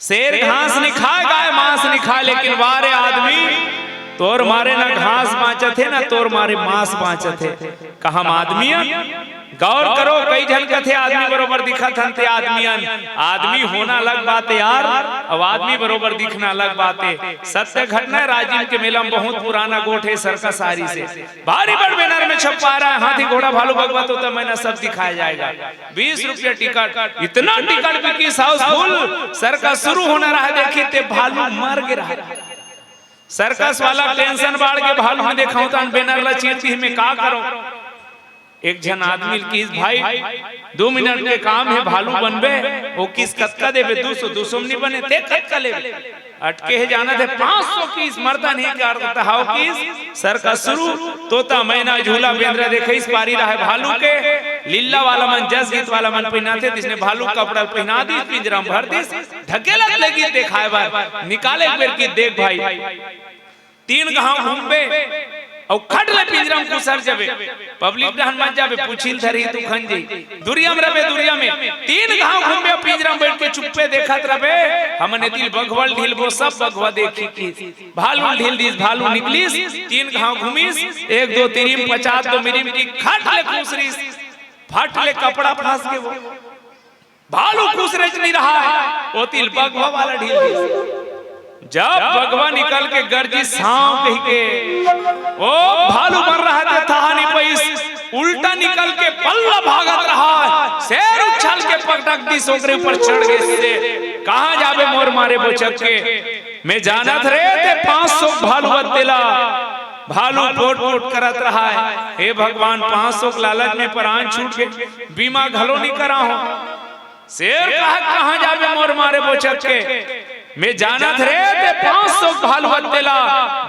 शेर घास नी खाय, गाय मांस नी खाय, लेकिन वाह रे आदमी, तोर मारे ना घास बांचत हे, ना तोर मारे मांस बांचत हे। का हम आदमी अन? गौर करो, कई झन कथे आदमी बरोबर दिखत हन ते आदमी अन। आदमी होना अलग बात हे यार, अउ आदमी बरोबर दिखना अलग बात हे। सत्य घटना हे, राजिम के मेला म बहुत पुराना गोठ हे, सरकस आरिस हे। भारी बड़ बैनर में छपवाय रहा है, हाथी घोड़ा भालू बघवा तोता मैना सब दिखाया जाएगा। बीस रुपया टिकट, इतना टिकट बिकिस हाउसफुल, सरकस शुरू होना रहा, देखी ते भालू मर गे रहा। सरकस वाला टेंशन बाढ़ के भालू में देखाऊं तान बैनर ला चीर दिही, मैं का करो। एक झन आदमी ल किहिस, भाई, दू मिनट के काम हे, भालू बनबे। वो किहिस, कतका देबे? दू सौ। दू सौ में नी बने, ते कतका लेबे? अटके हे जानत हे, पाँच सौ किहिस, मरता नहीं के अर्थ हाव किहिस, सरकस शुरू, तोता मैना झूला बेंदरा देखइस, पारी रहा हे भालू के, लीला वाला मन, जस गीत वाला मन पहिनाथे, तिसने भालू कपड़ा पहिना दिस, पिंजरा में भर दिस, ढकेलत ले गीत देखाय बर, निकाले एक बेर गीत देख भाई। तीन घांव घूमबे, अउ खट ले पिंजरा में खुसर जबे। पब्लिक डहन मत जाबे, पुछिल धरही तू खन जई। दुरिया में रबे, दुरिया में। तीन घांव घूमबे, पिंजरा में बइठ के चुप्पे देखत रबे। हमन एती ले बघवा ल ढीलबो, सब बघवा देखही किहिस। भालू ल ढील दिस, भालू निकलिस, तीन घांव घूमिस, एक दो तिरिम, पचास दो मिरिम कि खट ले खुसरिस, फट ले कपड़ा फंस गे वो। भालू खुसरेच नी रहा, ओती ले बघवा वाला ढील दिस। जब बघवा निकल के गरजिस, "सांव" कहिके, ओ भालू मर रहा ते थाहा नी पइस, उल्टा निकल के पल्ला भागत रहा, शेर उछल के पटक दिस, ओकरे ऊपर चढ़ गे से, "कहाँ जाबे मोर मारे बोचक के? मैं जानत रे ते पाँच सौ भालू अत्तेला।" भालू पोट पोट करत रहा है, "हे भगवान, पाँच सौ के लालच में परान छूट गे, बीमा घलो नी कराहूं।" शेर कहा, "कहाँ जाबे मोर मारे बोचक के? मैं जानत रे ते पाँच सौ भालू अत्तेला,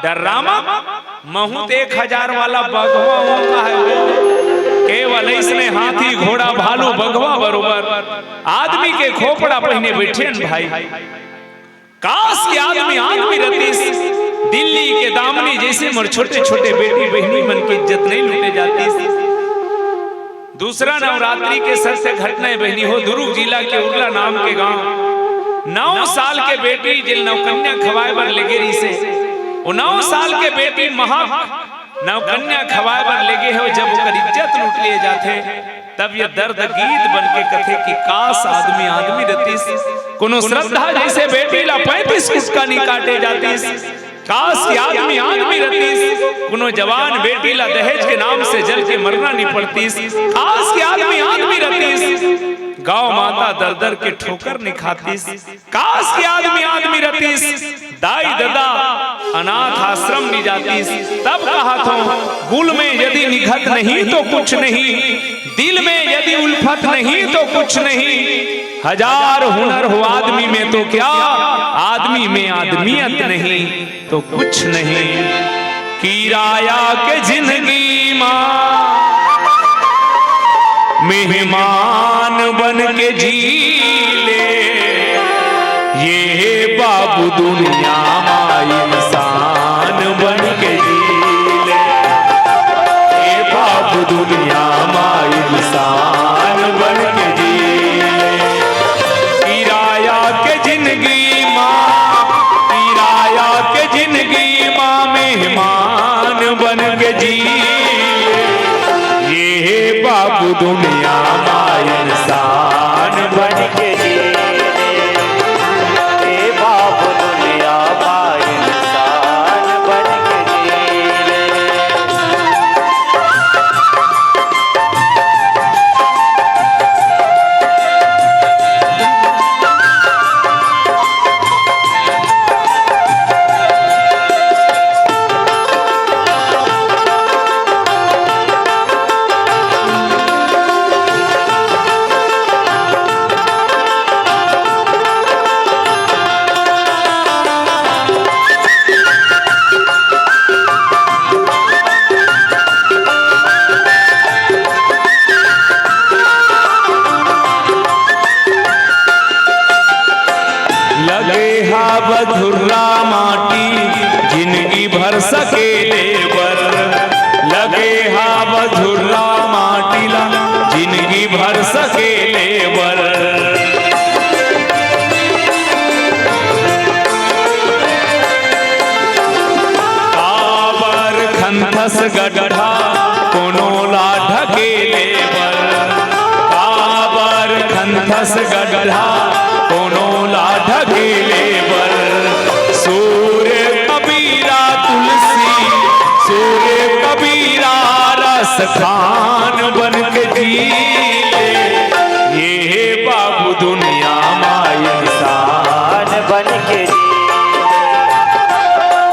डर्रा मत, महूं ते एक हजार वाला बघवा हूं।" कहे वो, केवल अइसने हाथी, घोड़ा, भालू, बघवा बरोबर आदमी के खोपड़ा पहिने बइठे हन भाई। काश के आदमी आदमी रतिस, दिल्ली के दामनी जइसे मोर छोटे छोटे बेटी बहिनी मन के इज्जत नइ लूटे जातिस। दूसरा नवरात्रि के सत्य घटना हे बहिनी हो, दुरूग जिला के उरला नाम के गांव, नौ साल के बेटी जेल नवकन्या खवाए बर लेगे रहिसे, वो नौ साल के बेटी महक नवकन्या खवाए बर लेगे हे, जब ओकर इज्जत लूट लिए जाथे, तब ये दर्द गीत बन के कथे कि काश आदमी आदमी रतिस, कोनो श्रद्धा जइसे बेटी ला पैंतीस कुटका नी काटे जातिस, काश कि आदमी आदमी रतिस, कोनो जवान बेटी ला दहेज के नाम से जल के मरना नी पड़तिस, काश कि आदमी आदमी रतिस, गौ माता दर दर के ठोकर नी खातिस, काश कि आदमी आदमी रतिस, दाई ददा अनाथ आश्रम नी जातिस। तब कहत हों, गुल में यदि निघत नहीं तो कुछ नहीं, दिल में यदि उल्फत नहीं तो कुछ नहीं, हजार हुनर हो आदमी में तो क्या, आदमी में आदमियत नहीं तो कुछ नहीं। किराया के जिंदगी मा मेहमान बन के जी ले, ये बाबू दुनिया मा इंसान बन के जी ले, ये बाबू दुनिया मा इंसान बन के जी ले। किराया के जिंदगी मा, किराया के जिंदगी मा मेहमान बन के जी ले, ये बाबू दुनिया मा इंसान बन के जी ले, ये बाबू दुनिया मा इंसान बन के जी ले। खंथस गड्ढा कोनो ला ढकेले बर, काबर खंथस गड्ढा कोनो ला ढकेले बर। सूर कबीरा तुलसी, सूर कबीरा रस खान बन के जी ले। ये हे बाबू दुनिया मा इंसान बन के जी ले।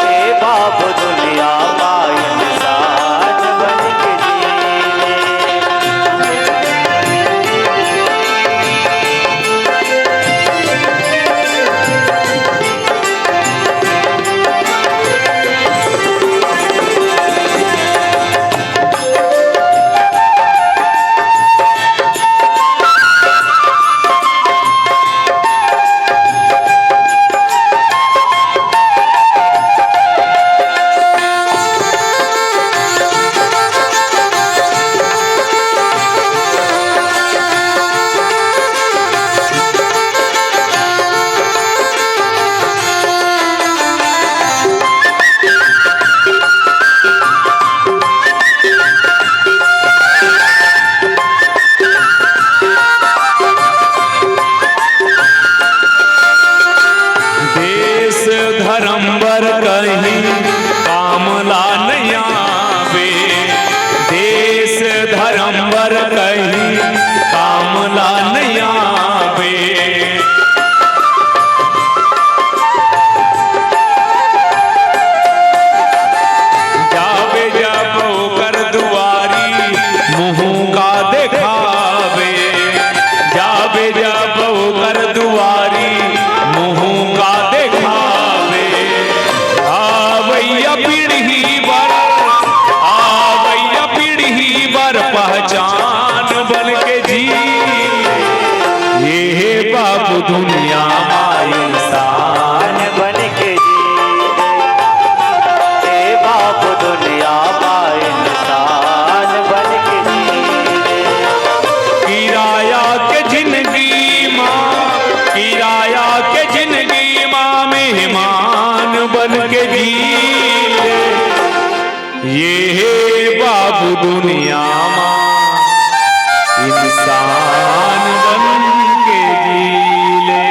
हे बाबू दुनिया मा इंसान बन के जी ले। देश धर्म बर कहीं काम ला नइ आवे, देश धर्म बर कहीं काम ला नइ आवे। जाबे जब ओकर दुआरी, मुँह का देखाबे, जाबे जब ओकर दुआरी, मुँह का देखाबे। आवइया पीढ़ी बर, आवइया पीढ़ी बर पहचान बन के जी। ये हे बाबू दुनिया मा इंसान बन के जी ले। हे बाबू दुनिया मा इंसान बन के जी ले। किराया के जिंदगी मा, किराया के जिंदगी मा मेहमान बन के जी ले। ये हे बाबू दुनिया मा इंसान बन के जी ले।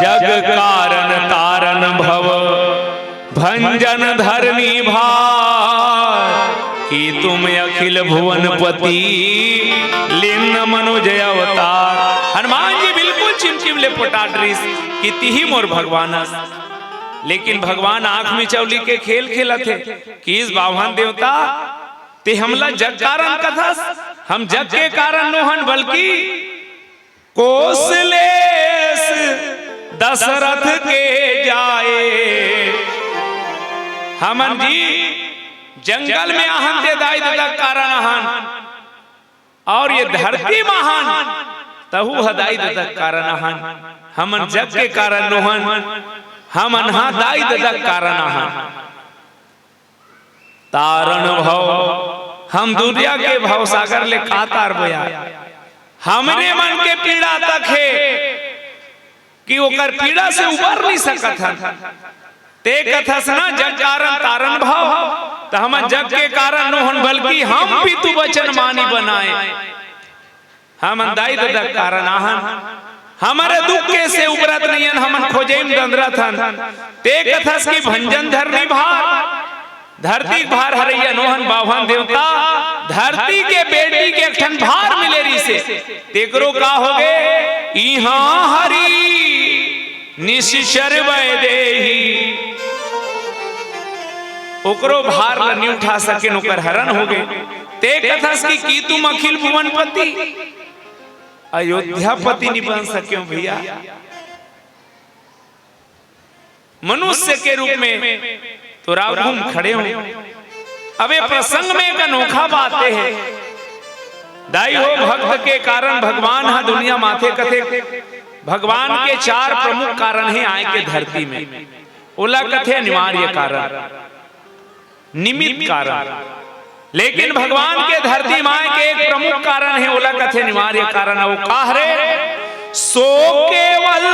जग कारण तारण भव भंजन धरनी भार, कि तुम अखिल भुवन पति लीन मनोज अवतार। हनुमान जी बिल्कुल चिमचिम ले पोटाट रिस कि तिही मोर भगवान अस। लेकिन भगवान आंख मिचौली के खेल खेलत हे कि इस बाभन देवता, ते हमला जग कारण कथस, हम जग के कारण नोहन, बल्कि कोसलेस दशरथ के जाए। हमन जी जंगल में आहन ते दाई ददा कारण आहन, और ये धरती मा आहन तहू ह दाई ददा कारण आहन। हमन जग के कारण नोहन, हमन हा दाई ददा कारण आहन। तारण भव, हम दुनिया के भवसागर ले का तारबो यार? हमरे मन के पीड़ा तक हे कि ओकर पीड़ा से उबर नइ सकत हन। ते कथस ना जग कारण तारण भव, त हमन जग के कारण नोहन, बल्कि हम पितु बचन मानि बनाए। हमन दाई ददा के कारण आहन, हमरे दुख के से उबरत नइयन, हमन खोजई म दंदरत हन। ते कथस कि भंजन धरनी भार, धरती के भार हरइया नोहन बाभन देवता, धरती के बेटी के एक ठन भार मिले रिसे, तेकरो का होगे? इहाँ हरि निसिचर वैदेही, ओकरो भार ल नइ उठा सकेन, ओकर हरन होगे। ते कथस कि, कि तुम अखिल भुवन पति, अयोध्यापति नइ बन सकेव भइया। मनुष्य के रूप में तोर आघू म खड़े हों। अब ए प्रसंग में एक अनोखा बात हे, दाई हो, भक्त के कारण भगवान ह दुनिया म आथे कथे। भगवान के चार प्रमुख कारण हे आय के धरती में, ओला कथे अनिवार्य कारण। निमित्त कारण। लेकिन भगवान के धरती म आय के एक प्रमुख कारण हे, ओला कथे अनिवार्य कारण। अउ का हरे? सो केवल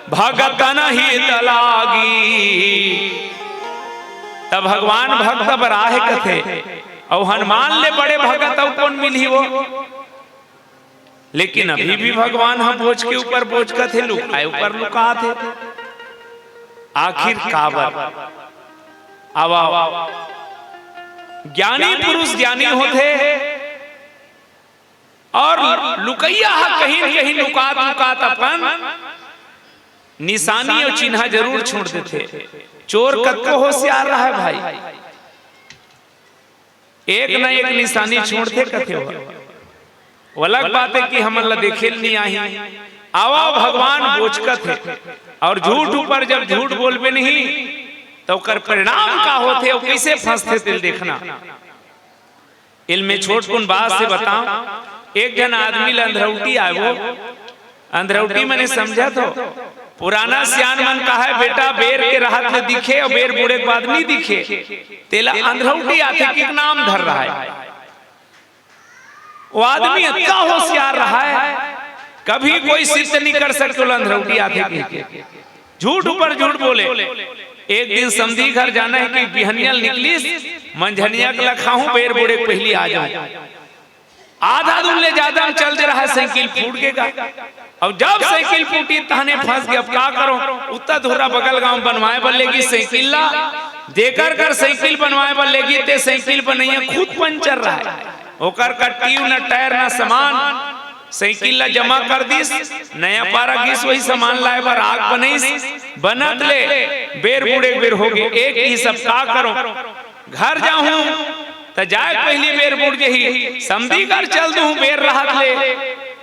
भगतन हित लागी। तब भगवान भक्त बराहे कथे, अउ हनुमान ले बड़े भगत अउ कोन मिलही वो। लेकिन अभी भी भगवान ह बोझ के ऊपर बोझ कथे, लुकाए ऊपर लुकाथे। आखिर काबर? आवा, ज्ञानी पुरुष ज्ञानी होथे, और लुकइया ह कहीं न कहीं लुकात लुकात अपन निशानी अउ चिन्हा जरूर छोड़ देथे। चोर कतको होशियार रहय भाई, एक न एक निशानी छोड़थे कथे हो। वो अलग बात हे कि हमन ला देखे ल नइ आही। आवा, भगवान बोझ कथे, अउ झूठ ऊपर जब झूठ बोलबे नहीं, त ओकर परिणाम का होथे अउ कइसे फंसथे, तेल देखना। एल में छोटकुन बात से बताओं, एक झन आदमी ल अंधरौटी आय वो। अंधरौटी मने समझत हो? पुराना सियान मन कहय, बेटा, बेर के रहत ले दिखे अउ बेर बूड़े के बाद नइ दिखे, तेला अंधरौटी आथे के नाम धर रहय। वो आदमी अतका होशियार रहय, कभी कोई सिद्ध नइ कर सके ओला अंधरौटी आथे कहिके। झूठ ऊपर झूठ बोले। एक दिन समधी घर जाना हे कि बिहनिया ल निकलिस, मंझनिया के लखाहूं, बेर बूड़े के पहिली आ जाहूं। आधा दूर ले जादा म चल दे रहय, साइकिल फूट गे गा। अब जब साइकिल फूटी तहने फंस गे, अब का करो? उत्ता धोरा बगल गांव बनवाए बर लेगिस साइकिल ला, जेकर कर साइकिल बनवाए बर लेगिस ते साइकिल बनइया खुद पंचर रहय, ओकर कर ट्यूब न टायर न सामान। साइकिल ला जमा कर दिस, नया पारा गिस, वही सामान लाए बर आग बनइस, बनत ले बेर बूड़े के बेर होगे। एक ही सब का करो, घर जाहूं त जाए पहिली बेर बूड़ जही, समधी घर चल दूहूं बेर रहत ले,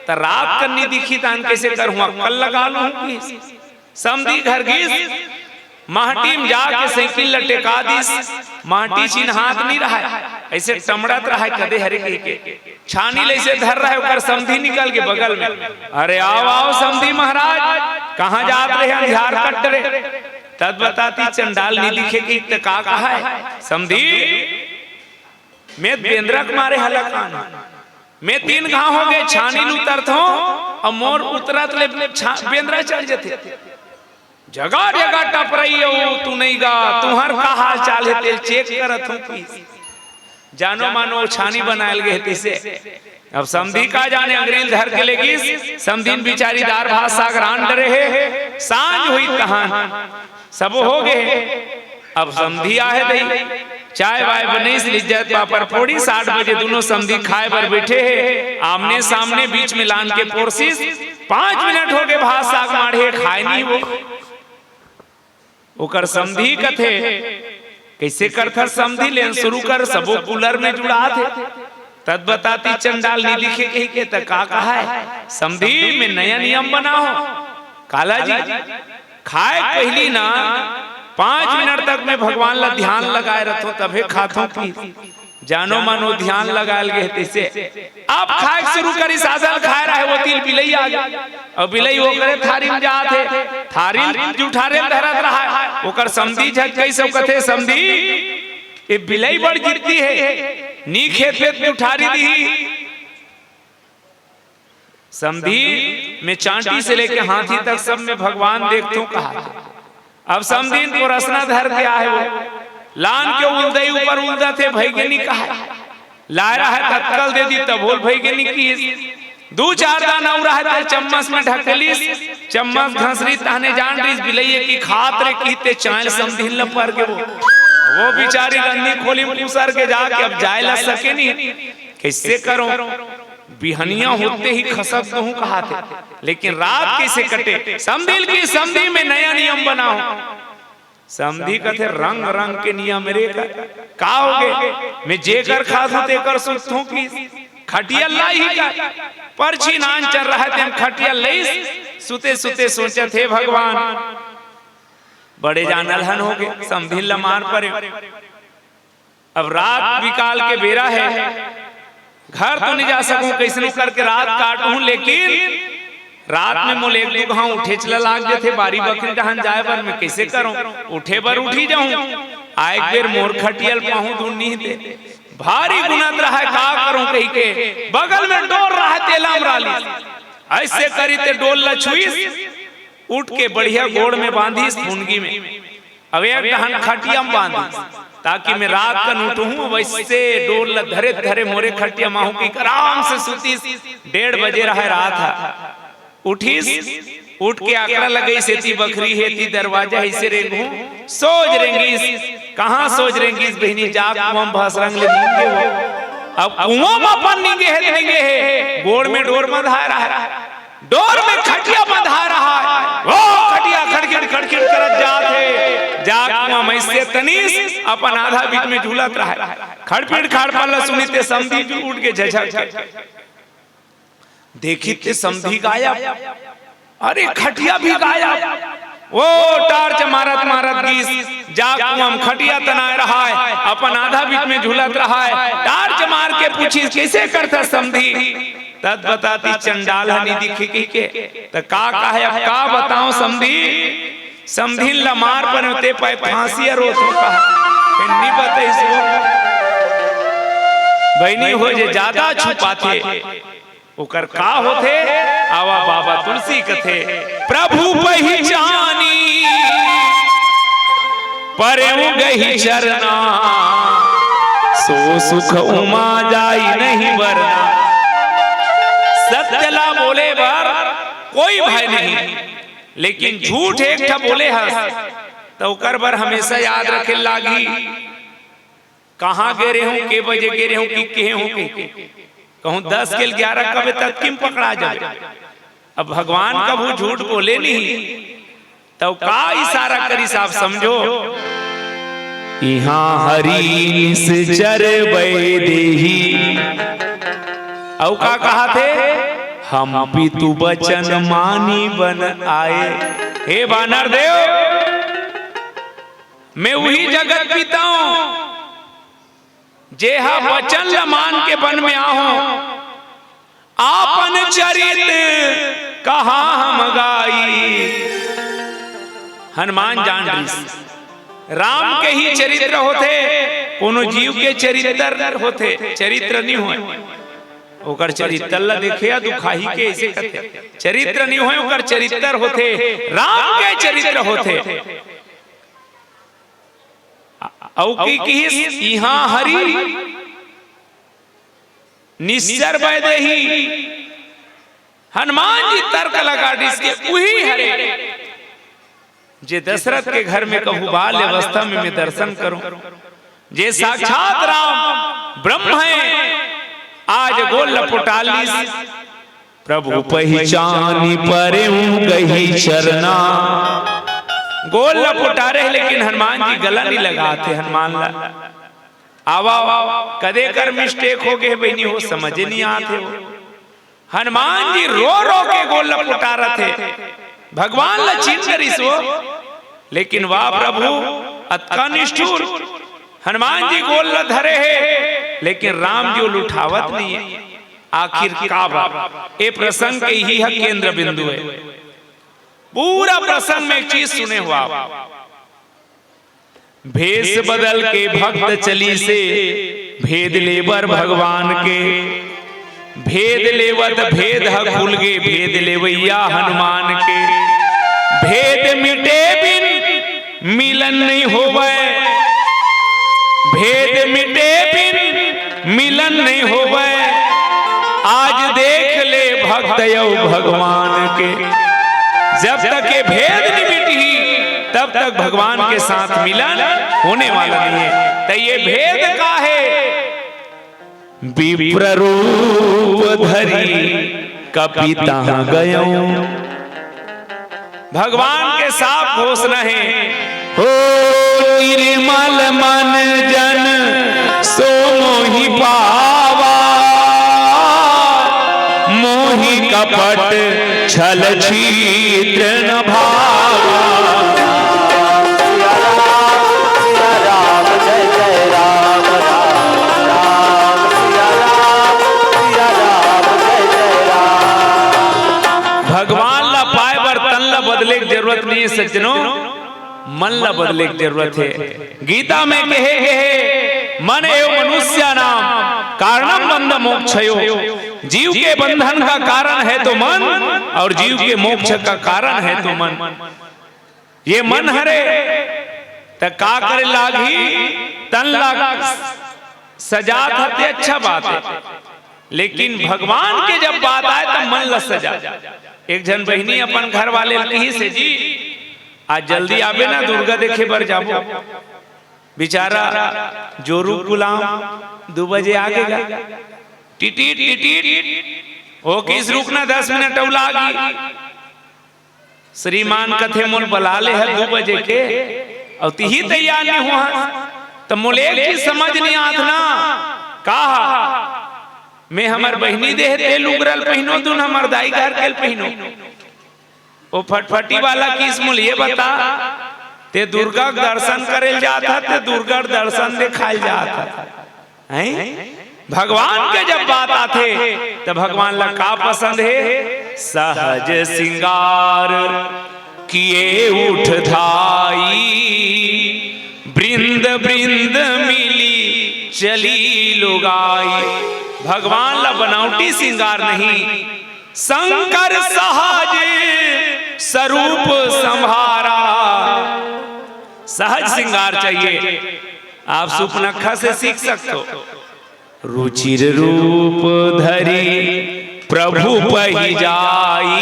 त रात कन नइ दिखही, तहन कइसे करहूं, अक्कल लगा लूहूं कि समधी घर गिस, माटी म जाके साइकिल ल टेका दिस, माटी चिन्हात नइ रहय, अइसे टमड़त रहय, कदे हरे कहिके। छानी ल अइसे धर रहय, ओकर समधी निकल गे बगल में। अरे आव, आव समधी महाराज, कहां जात रहे अंधियार कट रे? तब बतातिस चंडाल नइ दिखे कहिके, त का कहय? समधी, में बेंदरा के मारे हलाकान हंव। में तीन घांव होगे, छानी ल उतरथंव, अउ मोर उतरत ले छा-, बेंदरा चढ़ जथे। जगह जगह टपरई अउ तू नइ गा, तुंहर का हाल चाल हे, तेल चेक करत हंव कि जानो मानो छानी बनायल गे हे तइसे। अब समधी का जाने अंगरी ल धर के लेगिस, समधिन बिचारी दार भात साग रांध डरे हे, सांझ होइस तहान सबो होगे हे। अब समधी आहे दई, चाय वाय बनइस, लिज्जत पापड़ फोड़िस, आठ बजे दूनों समधी खाए बर बइठे हे, आमने सामने बीच में लान के पोरसिस, पांच मिनट होगे भात साग माढ़े खाए नइ वो। ओकर समधी कथे, कइसे करथस समधी, लेन सुरू कर, सबो कूलर में जुड़ात हे। तब बतातिस चंडाल नइ दिखे कहिके, त का कहय? समधी, में नया नियम बनाहूं। काला जी, खाए के पहिली ना पांच मिनट तक में भगवान ला ध्यान लगाए रथंव, तभे खाथंव कि जानो मानो ध्यान लगायल गे हे तइसे। अब खाए के सुरू करिस, आधा ल खाए रहय, ओती ले बिलई आ गे। अउ बिलई ओकरे थारी म जात हे, थारी ल जुठारे ल धरत रहय। ओकर समधी झटकइस अउ कथे, समधी, ए बिलई बड़ जिद्दी हे, नइ खेत में जुठारी दिही। समधी, में चांटी से लेके हाथी तक सब में भगवान देखथंव कहाथे। अब समधिन पोरसना धर के आहे वो, लान के उलदई ऊपर उलदत हे, भइगे नइ कहय। लाय रहय त अक्कल दे दिस, तभो ले भइगे नइ किहिस। दू चार दाना अउ रहय त चम्मच में ढकेलिस, चम्मच घसरिस, तहने जान डरिस बिलई ए कि खात रे कहिथे, चांय ल समधिन ल पर गे वो। वो बिचारी रंधी खोली में खुसर के जाके अब जाए ल सके नइ, कइसे करंव? बिहनिया होते ही खसक दूहूं कहाथे, लेकिन रात कइसे कटे? समधी ल किहिस, समधी, में नया नियम बनाहूं। समधी कथे, रंग रंग के नियम रे का, का होगे? में जेकर खाथंव तेकर सुतथंव कि खटिया लाही का? परछी नान चल रहय तेम खटिया लइस, सुते सुते सोचत हे, भगवान, बड़े जान अलहन होगे, समधिन ल मार परे। अब रात बिकाल के बेरा हे, घर तो नइ जा सकंव, कइसनो करके रात काटहूं, लेकिन रात में मोला एक दू घांव उठेच ल लाग जथे, बारी बखरी डहन जाए बर में कइसे करंव? उठे बर उठी जाहूं, आए के बेर मोर खटिया ल पाहूं धुन नइ दे। भारी गुनत रहय, का करंव कहिके बगल में डोल रहय, तेला अमरा लिस। अइसे करिस ते डोल ल छुइस, उठ के बढ़िया गोड़ में बांधिस, फुनगी में। अब एक डहन खटिया म बांधिस, ताकि मैं रात कन उठहूं, वइसे डोर ल धरे धरे मोरे खटिया माहूं कि आराम से सुतीस। डेढ़ बजे रहय रात ह, उठिस, उठ के आकरा लगइस, एती बखरी हे, एती दरवाजा, अइसे रेंगहूं, सोझ रेंगिस। कहां सोझ रेंगिस बहिनी? जा कुआं म भसरंग ले नींगे हो। अब कुआं म अपन नींगे हे त नींगे हे, गोड़ में डोर बंधाय रहय, डोर में खटिया बंधाय रहय, वो खटिया खड़खिड़ खड़खिड़ करत जात हे। जा कुआं म अइसे तनिस, अपन आधा बीच में झूलत रहय। खड़पिड़ खाड़पल ल सुनिस ते समधी उठ के झझक के देखिस ते समधी गायब। अरे, खटिया भी गायब। वो टार्च मारत मारत गिस, जा कुआं म खटिया तनाय रहय, अपन आधा बीच में झूलत रहय। टार्च मार के पूछिस, "कइसे करथस समधी?" तत बतातिस, "चंडाल ह नी दिखे" कहिके। त का कहय, अब का बतावं समधी? समधिन ल मार परेंव ते पाय फांसी ह रोथंव कहा। फेर नी बतइस वो। बहिनी हो, जे जादा छुपाथे, ओकर का होथे? आवा बाबा तुलसी कथे, "प्रभु पहिचानी परेंव गही चरना, सो सुख उमा जाई नहीं बरना।" सत्य ला बोले बर कोई भय नहीं, लेकिन झूठ एक ठा बोले हस, त ओकर बर हमेशा याद रखे लागही। कहां गे रेहेंव, के बजे गे रेहेंव, कि केहे हंव कहिके। कहूं दस के ग्यारह कबे ततकी म पकड़ा जाबे। अब भगवान कभू झूठ बोले नहीं, त का इशारा करिस आप समझो। इहां हरि निसचर बय देही। अउ का कहाथे? हम पितु बचन मानी बन आए। हे बानर देव, मैं उही जगत पिता हंव, जेहा बचन ल मान के बन में आहंव। आपन चरित कहां हम गाई। हनुमान जान रिस, राम के ही चरित्र होथे, कोनो जीव के चरित्र होथे, चरित्र नी होय। ओकर चरित्र ल देखे या दुखाही के अइसे कथे, चरित्र नी होय, ओकर चरित्र होथे, राम के चरित्र होथे। अउ की किहिस, इहां हरि निश्चर बय देही। हनुमान जी तर्क लगा दिस के उही हरे, जे दशरथ के घर में कहूं बाल अवस्था में मैं दर्शन करूं, जे साक्षात राम ब्रह्म हे, आज गोल लपुटा लिस। प्रभु पहिचानी परेंव गही चरना। गोल ल पुटारे हे, लेकिन हनुमान जी गला नी लगाथे हनुमान ला। आवा, आवा, कदे कर mistake हो गे बहिनी हो, समझे नी आथे हो। हनुमान जी रो रो के गोल ल पुटारत हे, भगवान ल चिन्ह करिस हो, लेकिन वाह प्रभु, अतका निष्ठुर। हनुमान जी गोल ल धरे हे, लेकिन राम जी ओला उठावत नहीं हे। आखिर काबर? ए प्रसंग के इही ह केंद्र बिंदु हे। पूरा प्रसंग में एक चीज सुने हो आप। भेष बदल के भक्त चलिसे भेद लेबर भगवान के। भेद लेवत भेद ह खुल गे, भेद लेवइया हनुमान के। भेद मिटे बिन मिलन नहीं होवय, भेद मिटे बिन मिलन नहीं होवय। आज देख ले भक्त अउ भगवान के। जब तक ये भेद नहीं मिटही, तब तक भगवान के साथ मिलन होने वाला नहीं है। त ये भेद का हे? विप्र रूप धरी कपि तहाँ गयौं। भगवान के साफ घोषणा हे, हो निर्मल मन जन सो मोहि पावा, मोहि कपट छल छिद्र न भावा। भगवान ला पाए बर तन ला बदले के जरूरत नहीं है सज्जनों, मन ला बदले के जरूरत है। गीता में कहे गए है, मन एव मनुष्यानाम कारणम बंध मोक्षयो। जीव के बंधन का कारण है तो मन, और जीव के मोक्ष का कारण है तो मन। ये मन हरे, त का करे लागही? तन ला सजात हते, अच्छा बात हे, लेकिन भगवान के जब बात आय, त मन ला सजा। एक झन बहिनी अपन घर वाले ल कहिस हे, "जी, आज जल्दी आबे ना, दुर्गा देखे बर जाबो।" बेचारा जोरू गुलाम दू बजे आगे गा। टिटिट, टिटिट, ओ किस रुकना, दस मिनट अउ लागी। श्रीमान कथे, "मोल बला ले हे दू बजे के, अउ तिही तैयार नइ हुआ, त मोल एक चीज समझ नइ आत ना, का हा? मैं हमर बहिनी देहे ते लुगरा ल पहिनो, दुन हमर दाई घर के ल पहिनो।" ओ फटफटी वाला किस मोल ये बता, ते दुर्गा के दर्शन करे ल जात हा, ते दुर्गा के दर्शन देखाय ल जात हा, हैं? भगवान के जब बात आथे, त भगवान ला का पसंद हे? सहज सिंगार किए उठ धाई, बृंद बृंद मिली चली लुगाई। भगवान ला बनावटी सिंगार नहीं, शंकर सहज स्वरूप संभारा। सहज सिंगार चाहिए। आप सुपनखा से सीख सकते हो। रुचिर रूप धरी प्रभु पहि जाई,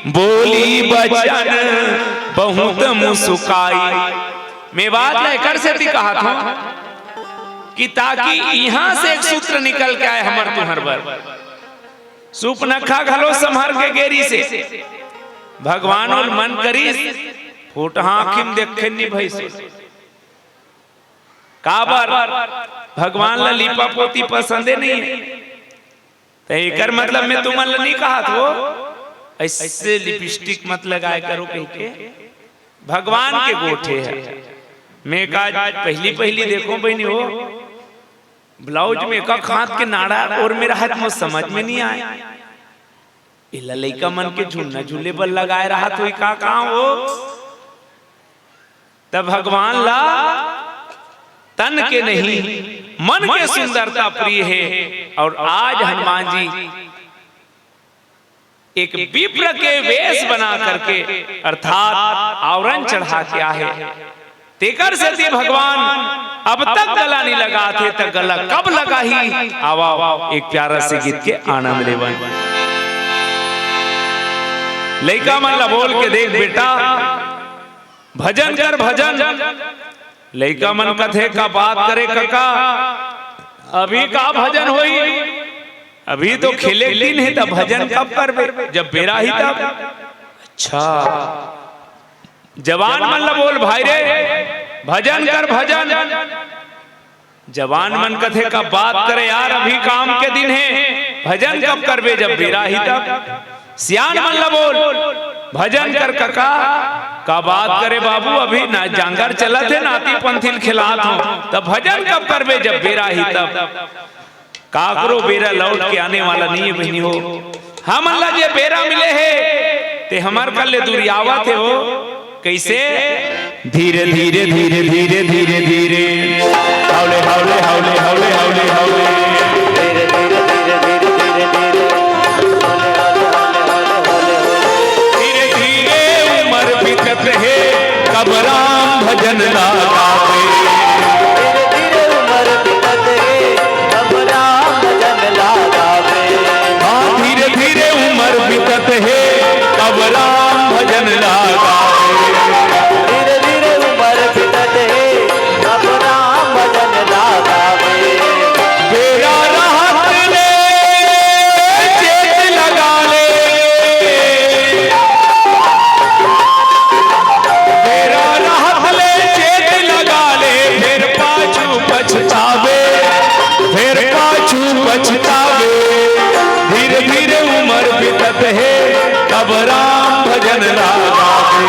बोली बचन बहुत मुस्काई। मैं बात ला एकर सेती कहत हूँ कि ताकि इहाँ से एक सूत्र निकल के आय हमर तुँहर बर। सुपनखा घलो संभर के गे रिहिसे, भगवान ओला मन करिस, फोटहा आँखी म देखे नइ भइस। काबर? भगवान ला लीपा पोती पसंदे नइ हे। त एकर मतलब मैं तुमन ला नइ कहत हों, अइसे लिपस्टिक मत लगाय करो कहिके, भगवान के गोठे हे। मैं का पहिली पहिली देखों बहिनी हो, ब्लाउज में एका हाथ के नाड़ा ओर में रहत मोर समझ में नइ आय। एला लइका मन के झुलना झूले बर लगाय रहत होही का, का हो? त भगवान ला तन के नहीं, मन के सुंदरता प्रिय हे। अउ आज हनुमान जी एक विप्र के वेश बना करके, अर्थात आवरण चढ़ा के आहे। तेकर सेती भगवान अब तक गला नइ लगात हे, त गला कब लगाही? आवा, एक प्यारा से गीत के आनंद लेवन। लइका मन ला बोल के देख बेटा, भजन कर भजन। लइका मन कथे, "का बात करे कका, अभी का भजन होही? अभी तो खेले के दिन हे, त भजन कब करबे? जब बेरा ही तब।" अच्छा, जवान मन ला बोल भाई रे, भजन कर भजन। जवान मन कथे, "का बात करे यार, अभी काम के दिन हे, भजन कब करबे, जब बेरा ही तब।" सियान मन ला बोल, "भजन कर कका, का बात करे बाबू, अभी ना जांगर चलत हे, नाती पंथी ल खेलात हों, त भजन कब करबे, जब बेरा ही तब।" काकरो बेरा लौट के आने वाला नइ हे बहिनी हो। हमन ला जे बेरा मिले हे, ते हमर कर ले दुरियावत हे हो। कइसे? धीरे धीरे धीरे धीरे धीरे धीरे, हौले हौले हौले हौले हौले हौले। धीरे धीरे धीरे धीरे धीरे धीरे, हौले हौले हौले हौले हौले हौले। धीरे धीरे उमर बीतत हे, कब राम भजन ला गावे। धीरे धीरे उमर बीतत हे, कब राम भजन ला गावे। हाँ, धीरे धीरे उमर बीतत हे, कब राम भजन ला गावे। धीरे धीरे उमर बीतत हे, कब राम भजन ला गावे। बेरा रहत ले चेत लगा ले। बेरा रहत ले चेत लगा ले, फेर पाछू पछताबे, फेर पाछू पछताबे। धीरे धीरे उमर बीतत हे, तब राम भजन ला गाबे।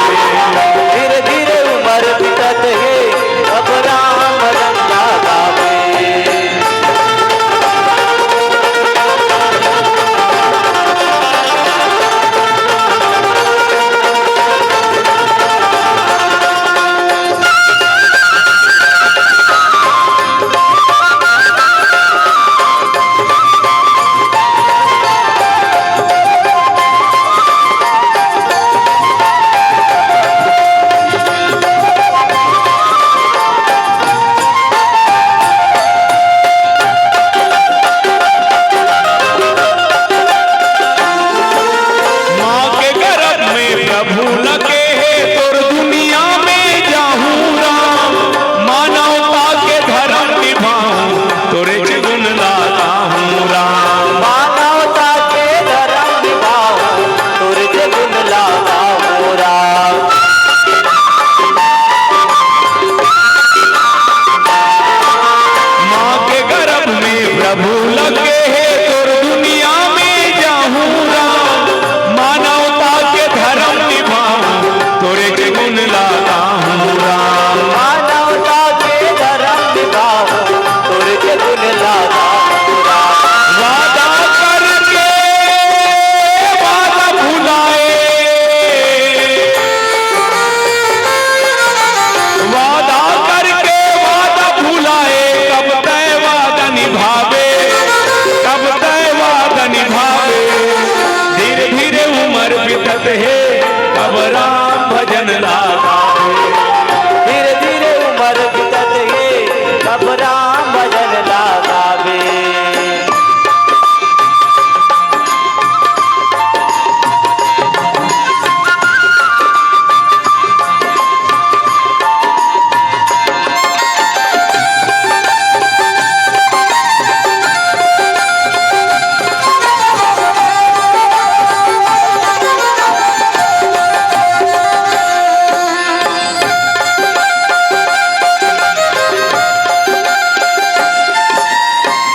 धीरे धीरे उमर बीतत हे, तब राम भजन ला गाबे।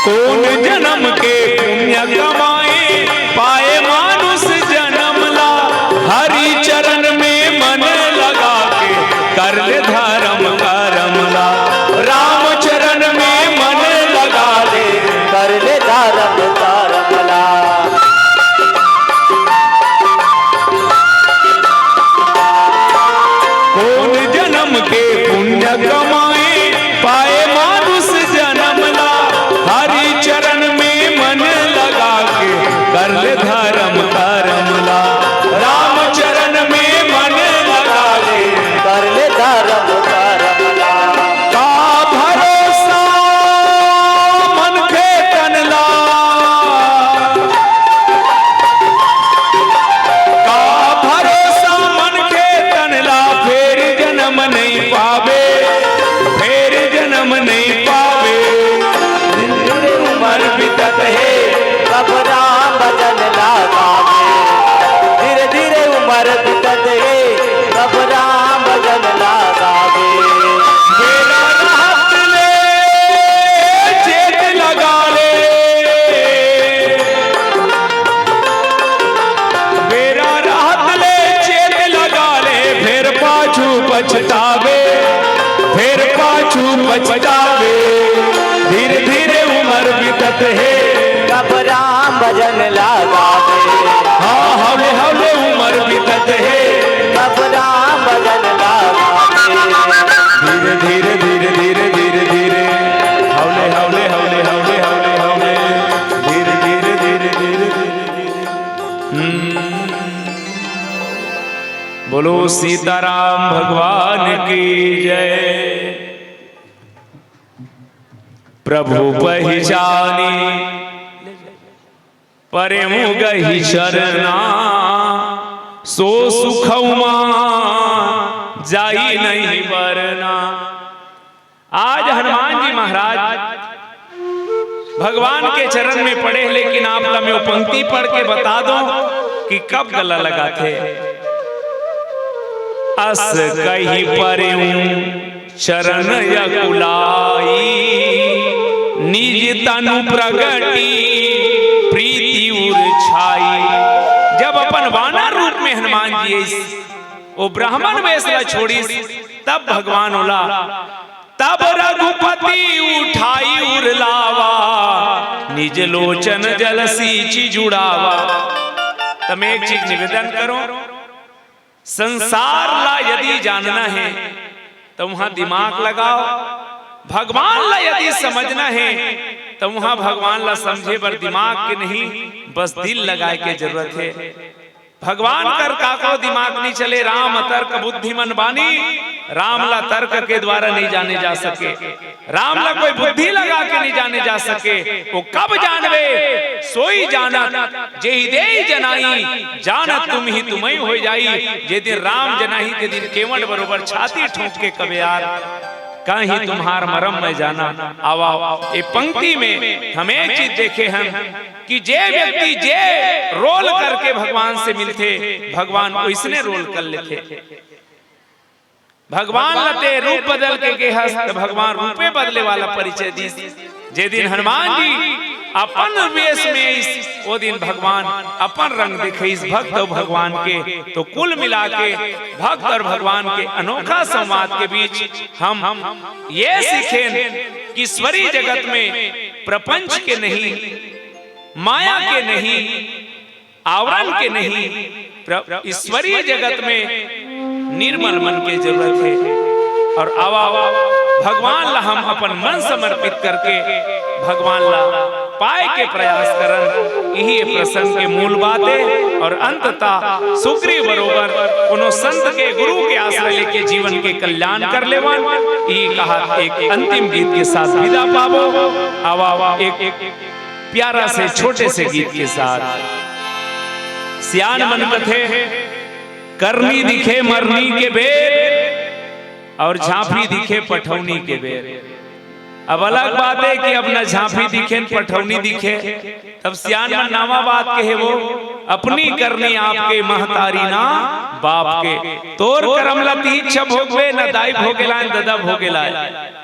कोन जनम के पुण्य कमाए, पाए मानुष जनम ला। हरि चरण में मन लगा के, कर ले धर्म करम ला। राम चरण में मन लगा ले, कर ले धर्म करम ला। कोन जनम के पुण्य कमाए, पाए मानुष जनम ला। हरि चरण में मन लगा के, कर ले धर्म करम ला। राम चरण में मन लगा के, कर ले धर्म करम ला। का भरोसा मनखे तन ला, का भरोसा मनखे तन ला, फेर जनम नहीं पावे, फेर जनम नहीं पावे। धीरे धीरे उमर बीतत हे, कब राम भजन ला गावे। धीरे धीरे उमर बीतत हे, कब राम भजन ला गावे। बेरा रहत ले चेत लगा ले, बेरा रहत ले चेत लगा ले, फेर पाछू पछतावे, फेर पाछू पछतावे। धीरे धीरे उमर बीतत हे, कब राम भजन ला गावे। हाँ, हौले हौले उमर बीतत हे, कब राम भजन ला गावे। धीरे धीरे धीरे धीरे धीरे धीरे, हौले हौले हौले हौले हौले हौले, धीरे धीरे धीरे धीरे धीरे धीरे। हम्म। बोलो सीताराम भगवान की जय। प्रभु पहिचानी परेम गहि चरना, सो सुखउमा जाई नहीं बरना। आज हनुमान जी महाराज भगवान के चरण में पड़े हैं, लेकिन आप ला मैं वो पंक्ति पढ़ के बता दूं कि कब गला लगाथे। अस कहि परेउ चरण अकुलाई, निज तनु प्रगटी प्रीति उर छाई। जब अपन वानर रूप में हनुमान जी आइस, वो ब्राह्मण वेश ला छोड़िस, तब भगवान ओला, तब रघुपति उठाई उर लावा, निज लोचन जल सींचि जुड़ावा। त मैं एक चीज निवेदन करूं, संसार ला यदि जानना है, त उहां दिमाग लगाव। भगवान ला यदि समझना है, त उहां भगवान ला समझे बर दिमाग के नहीं, बस दिल लगाए के जरूरत है। भगवान कर काकरो दिमाग नहीं चले। राम अतर्क बुद्धि मन बानी, राम ला तर्क के द्वारा नहीं जाने जा सके। राम ला कोई बुद्धि लगा के नहीं जाने जा सके। वो कब जानबे, सोई जानत, जेहि देहि जनाई, जानत तुम ही तुम्हई होई जाई। जे दिन राम जनाही, ते दिन केवट बरोबर छाती ठोंक के कबे, यार, कहीं तुम्हार मरम मैं जाना। आवा, ये पंक्ति में हम एक चीज देखे हन कि जे व्यक्ति जे रोल करके भगवान से मिलथे, भगवान ओइसने रोल कर लेथे। भगवान ला ते रूप बदल के गे हस, त भगवान रूपे बदले वाला परिचय दिस। जे दिन हनुमान जी अपन वेश में आइस, ओ दिन भगवान अपन रंग दिखाइस। भक्त अउ भगवान के, तो कुल मिला के भक्त और भगवान के अनोखा संवाद के बीच हम ये सीखेन कि ईश्वरी जगत में, प्रपंच के नहीं, माया के नहीं, आवरण के नहीं, प्र-, ईश्वरीय जगत में निर्मल मन के जरूरत है। और आवा, आवा, भगवान ला हम अपन मन समर्पित करके भगवान ला पाए के प्रयास करन। यही ये प्रसंग के मूल बात है। और अंततः सुग्रीव बरोबर कोनो संत के, गुरु के आश्रय लेके जीवन के कल्याण कर लेवन। ये कहा एक अंतिम गीत के साथ विदा पाबो। आवा, आवा, एक प्यारा से छोटे से गीत के साथ। सियान मन कथे, करनी दिखे मरनी के बेर, और झांपी दिखे पठौनी के बेर। अब अलग बात हे कि अब न झांपी दिखे, न पठौनी दिखे। तब सियान मन नावा बात कहे वो, "अपनी करनी आपके महतारी ना बाप के।" तोर करम ला तीच भोगबे, न दाई भोगेला, न ददा भोगेला।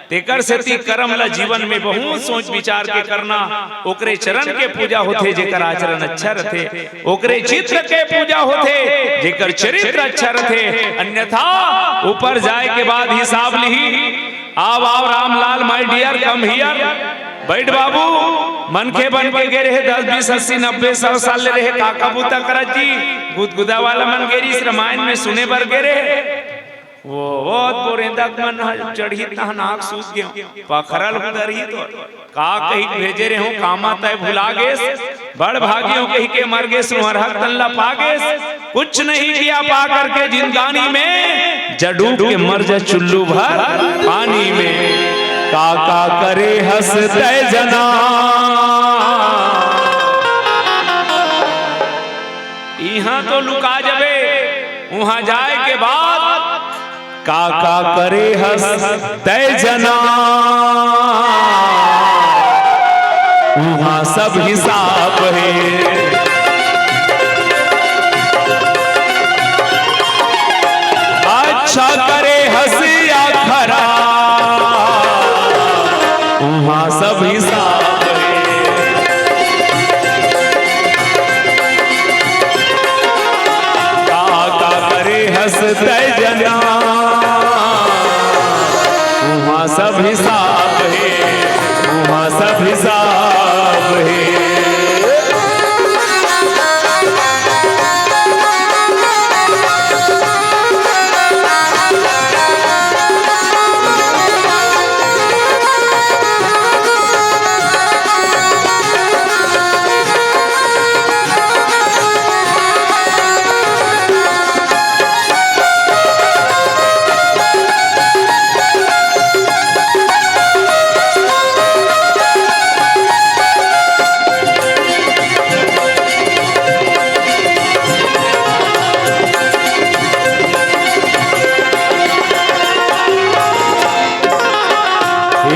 तेकर सेती करम ला जीवन में बहुत सोच विचार के करना, ओकरे चरण के पूजा होथे, जेकर आचरण अच्छा रथे, ओकरे चित्र के पूजा होथे, जेकर चरित्र अच्छा रथे। अन्यथा ऊपर जाए के बाद हिसाब लिही। आव, आव Ramlal, my dear, come here। बैठ बाबू। मनखे बन के गे रहे, दस, बीस, अस्सी, नब्बे, सौ साल ले रहे, का का बूता करत जी? गुदगुदा वाला मन गे रहिस, रामायण में सुने बर गे रहे। वो, वो बोरेंदा मन ह चढ़ही तहन आँख सूज गेंव, पखरल उतरही तो। का कही भेजे रेहेंव, कामा तय भुला गेस। बड़ भागी हों कहिके मर गेस, सुहरहक तन ला पा गेस। कुछ नहीं किया पा करके जिंदगानी में, जा डूब के मर जा चुल्लू भर पानी में। का का करे हस तय जना। इहाँ तो लुका जबे, उहाँ जाए के बाद का का करे हस तय जना, उहाँ सब हिसाब हे। अच्छा करे हस या खराब, उहाँ सब हिसाब हे। का का करे हस तय जना, उहाँ सब हिसाब हे, उहाँ सब हिसाब हे।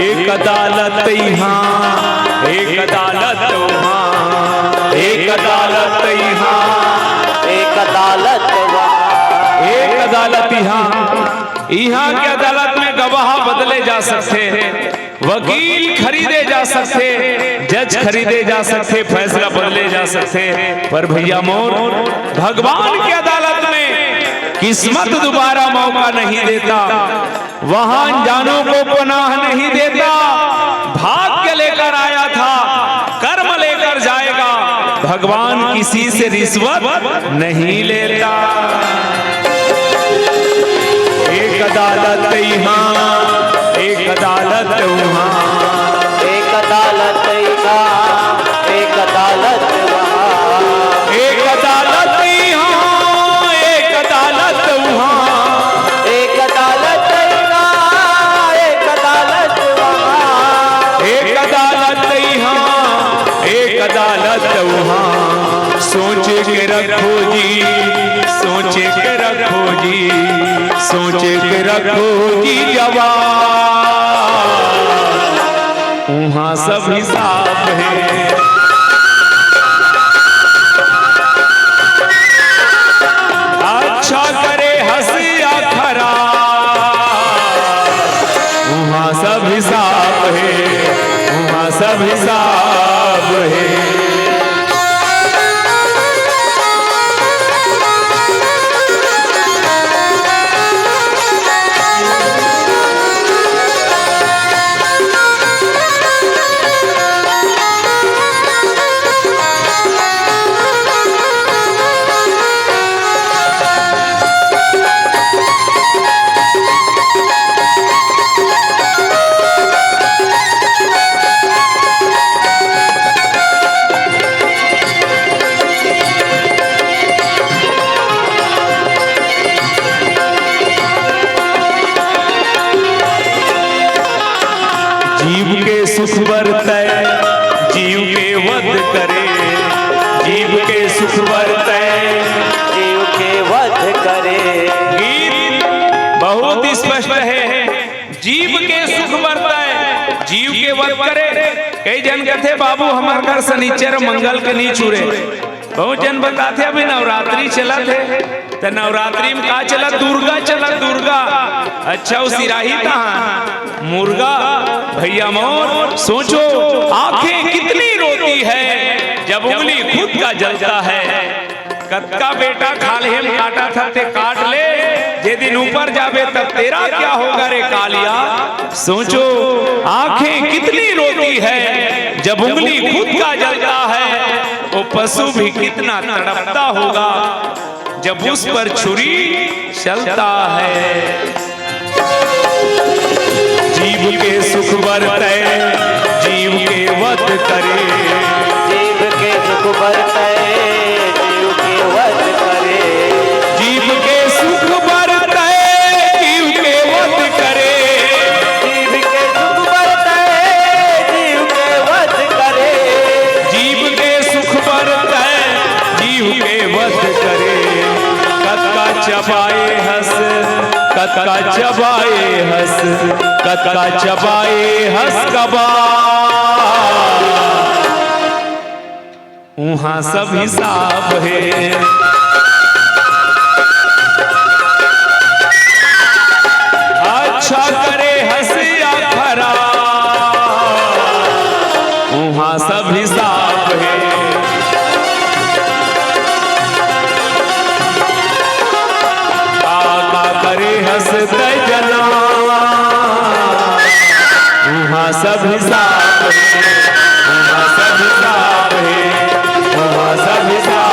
एक अदालत इहाँ, एक अदालत उहाँ, एक अदालत इहाँ, एक अदालत उहाँ। एक अदालत इहाँ, इहाँ के अदालत में गवाह बदले जा सकथे, वकील खरीदे जा सकथे, जज खरीदे जा सकथे, फैसला बदले जा सकथे। पर भैया मोर, भगवान के अदालत में किस्मत दोबारा मौका नहीं देता। वहां अनजानों को पनाह नहीं देता। भाग्य लेकर आया था, कर्म लेकर जाएगा। भगवान किसी से रिश्वत नहीं लेता। एक अदालत यहाँ, एक अदालत वहाँ। एक अदालत यहाँ, एक अदालत वहाँ। एक अदालत यहाँ, एक अदालत वहाँ। एक अदालत यहाँ, एक अदालत वहाँ। एक अदालत यहाँ, एक अदालत वहाँ। सोच के रखो जी, सोच के रखो जी, सोच के रखो जी जवाब। उहाँ सब हिसाब हे। अच्छा करे हँस या खराब, उहाँ सब हिसाब हे, उहाँ सब हिसाब हे। जीव के सुख बर तय, जीव के वध करे। जीव के सुख बर तय, जीव के वध करे। गीत बहुत स्पष्ट हे, जीव के सुख बर तय, जीव के वध करे। कई जन कथे, "बाबू, हमर घर सनिचर मंगल के नी छुरे।" बहुत जन बताथे, "अभी नवरात्रि चलत हे।" त नवरात्रि में का चलत? दुर्गा चलत, दुर्गा। अच्छा, उसी राही तहाँ मुर्गा। भैया मोर, सोचो, आंखें कितनी रोती है जब उंगली खुद का जलता है। कतका बेटा खाल्हे म काटत हस ते काट ले, जे दिन ऊपर जाबे तब तेरा क्या होगा रे कालिया। सोचो, आंखें कितनी रोती है जब उंगली खुद का जलता है, वो पशु भी कितना तड़पता होगा जब उस पर छुरी चलता है। जीव के सुख बर तै जीव के वध करे। जीव के सुख बर तै जीव के वध करे। जीव के सुख बर तै जीव के वध करे। जीव के सुख बर तै जीव के वध करे। जीव के सुख बर तै जीव के वध करे। कतका चबाए हस, कतका चबाए हस, कतका चबाए हस कबा। उहाँ सब हिसाब हे। अच्छा करे हस या खराब, उहाँ सब हिसाब हे। का का करे हस तै जना, उहाँ सब हिसाब हे, उहाँ सब हिसाब हे, उहाँ सब हिसाब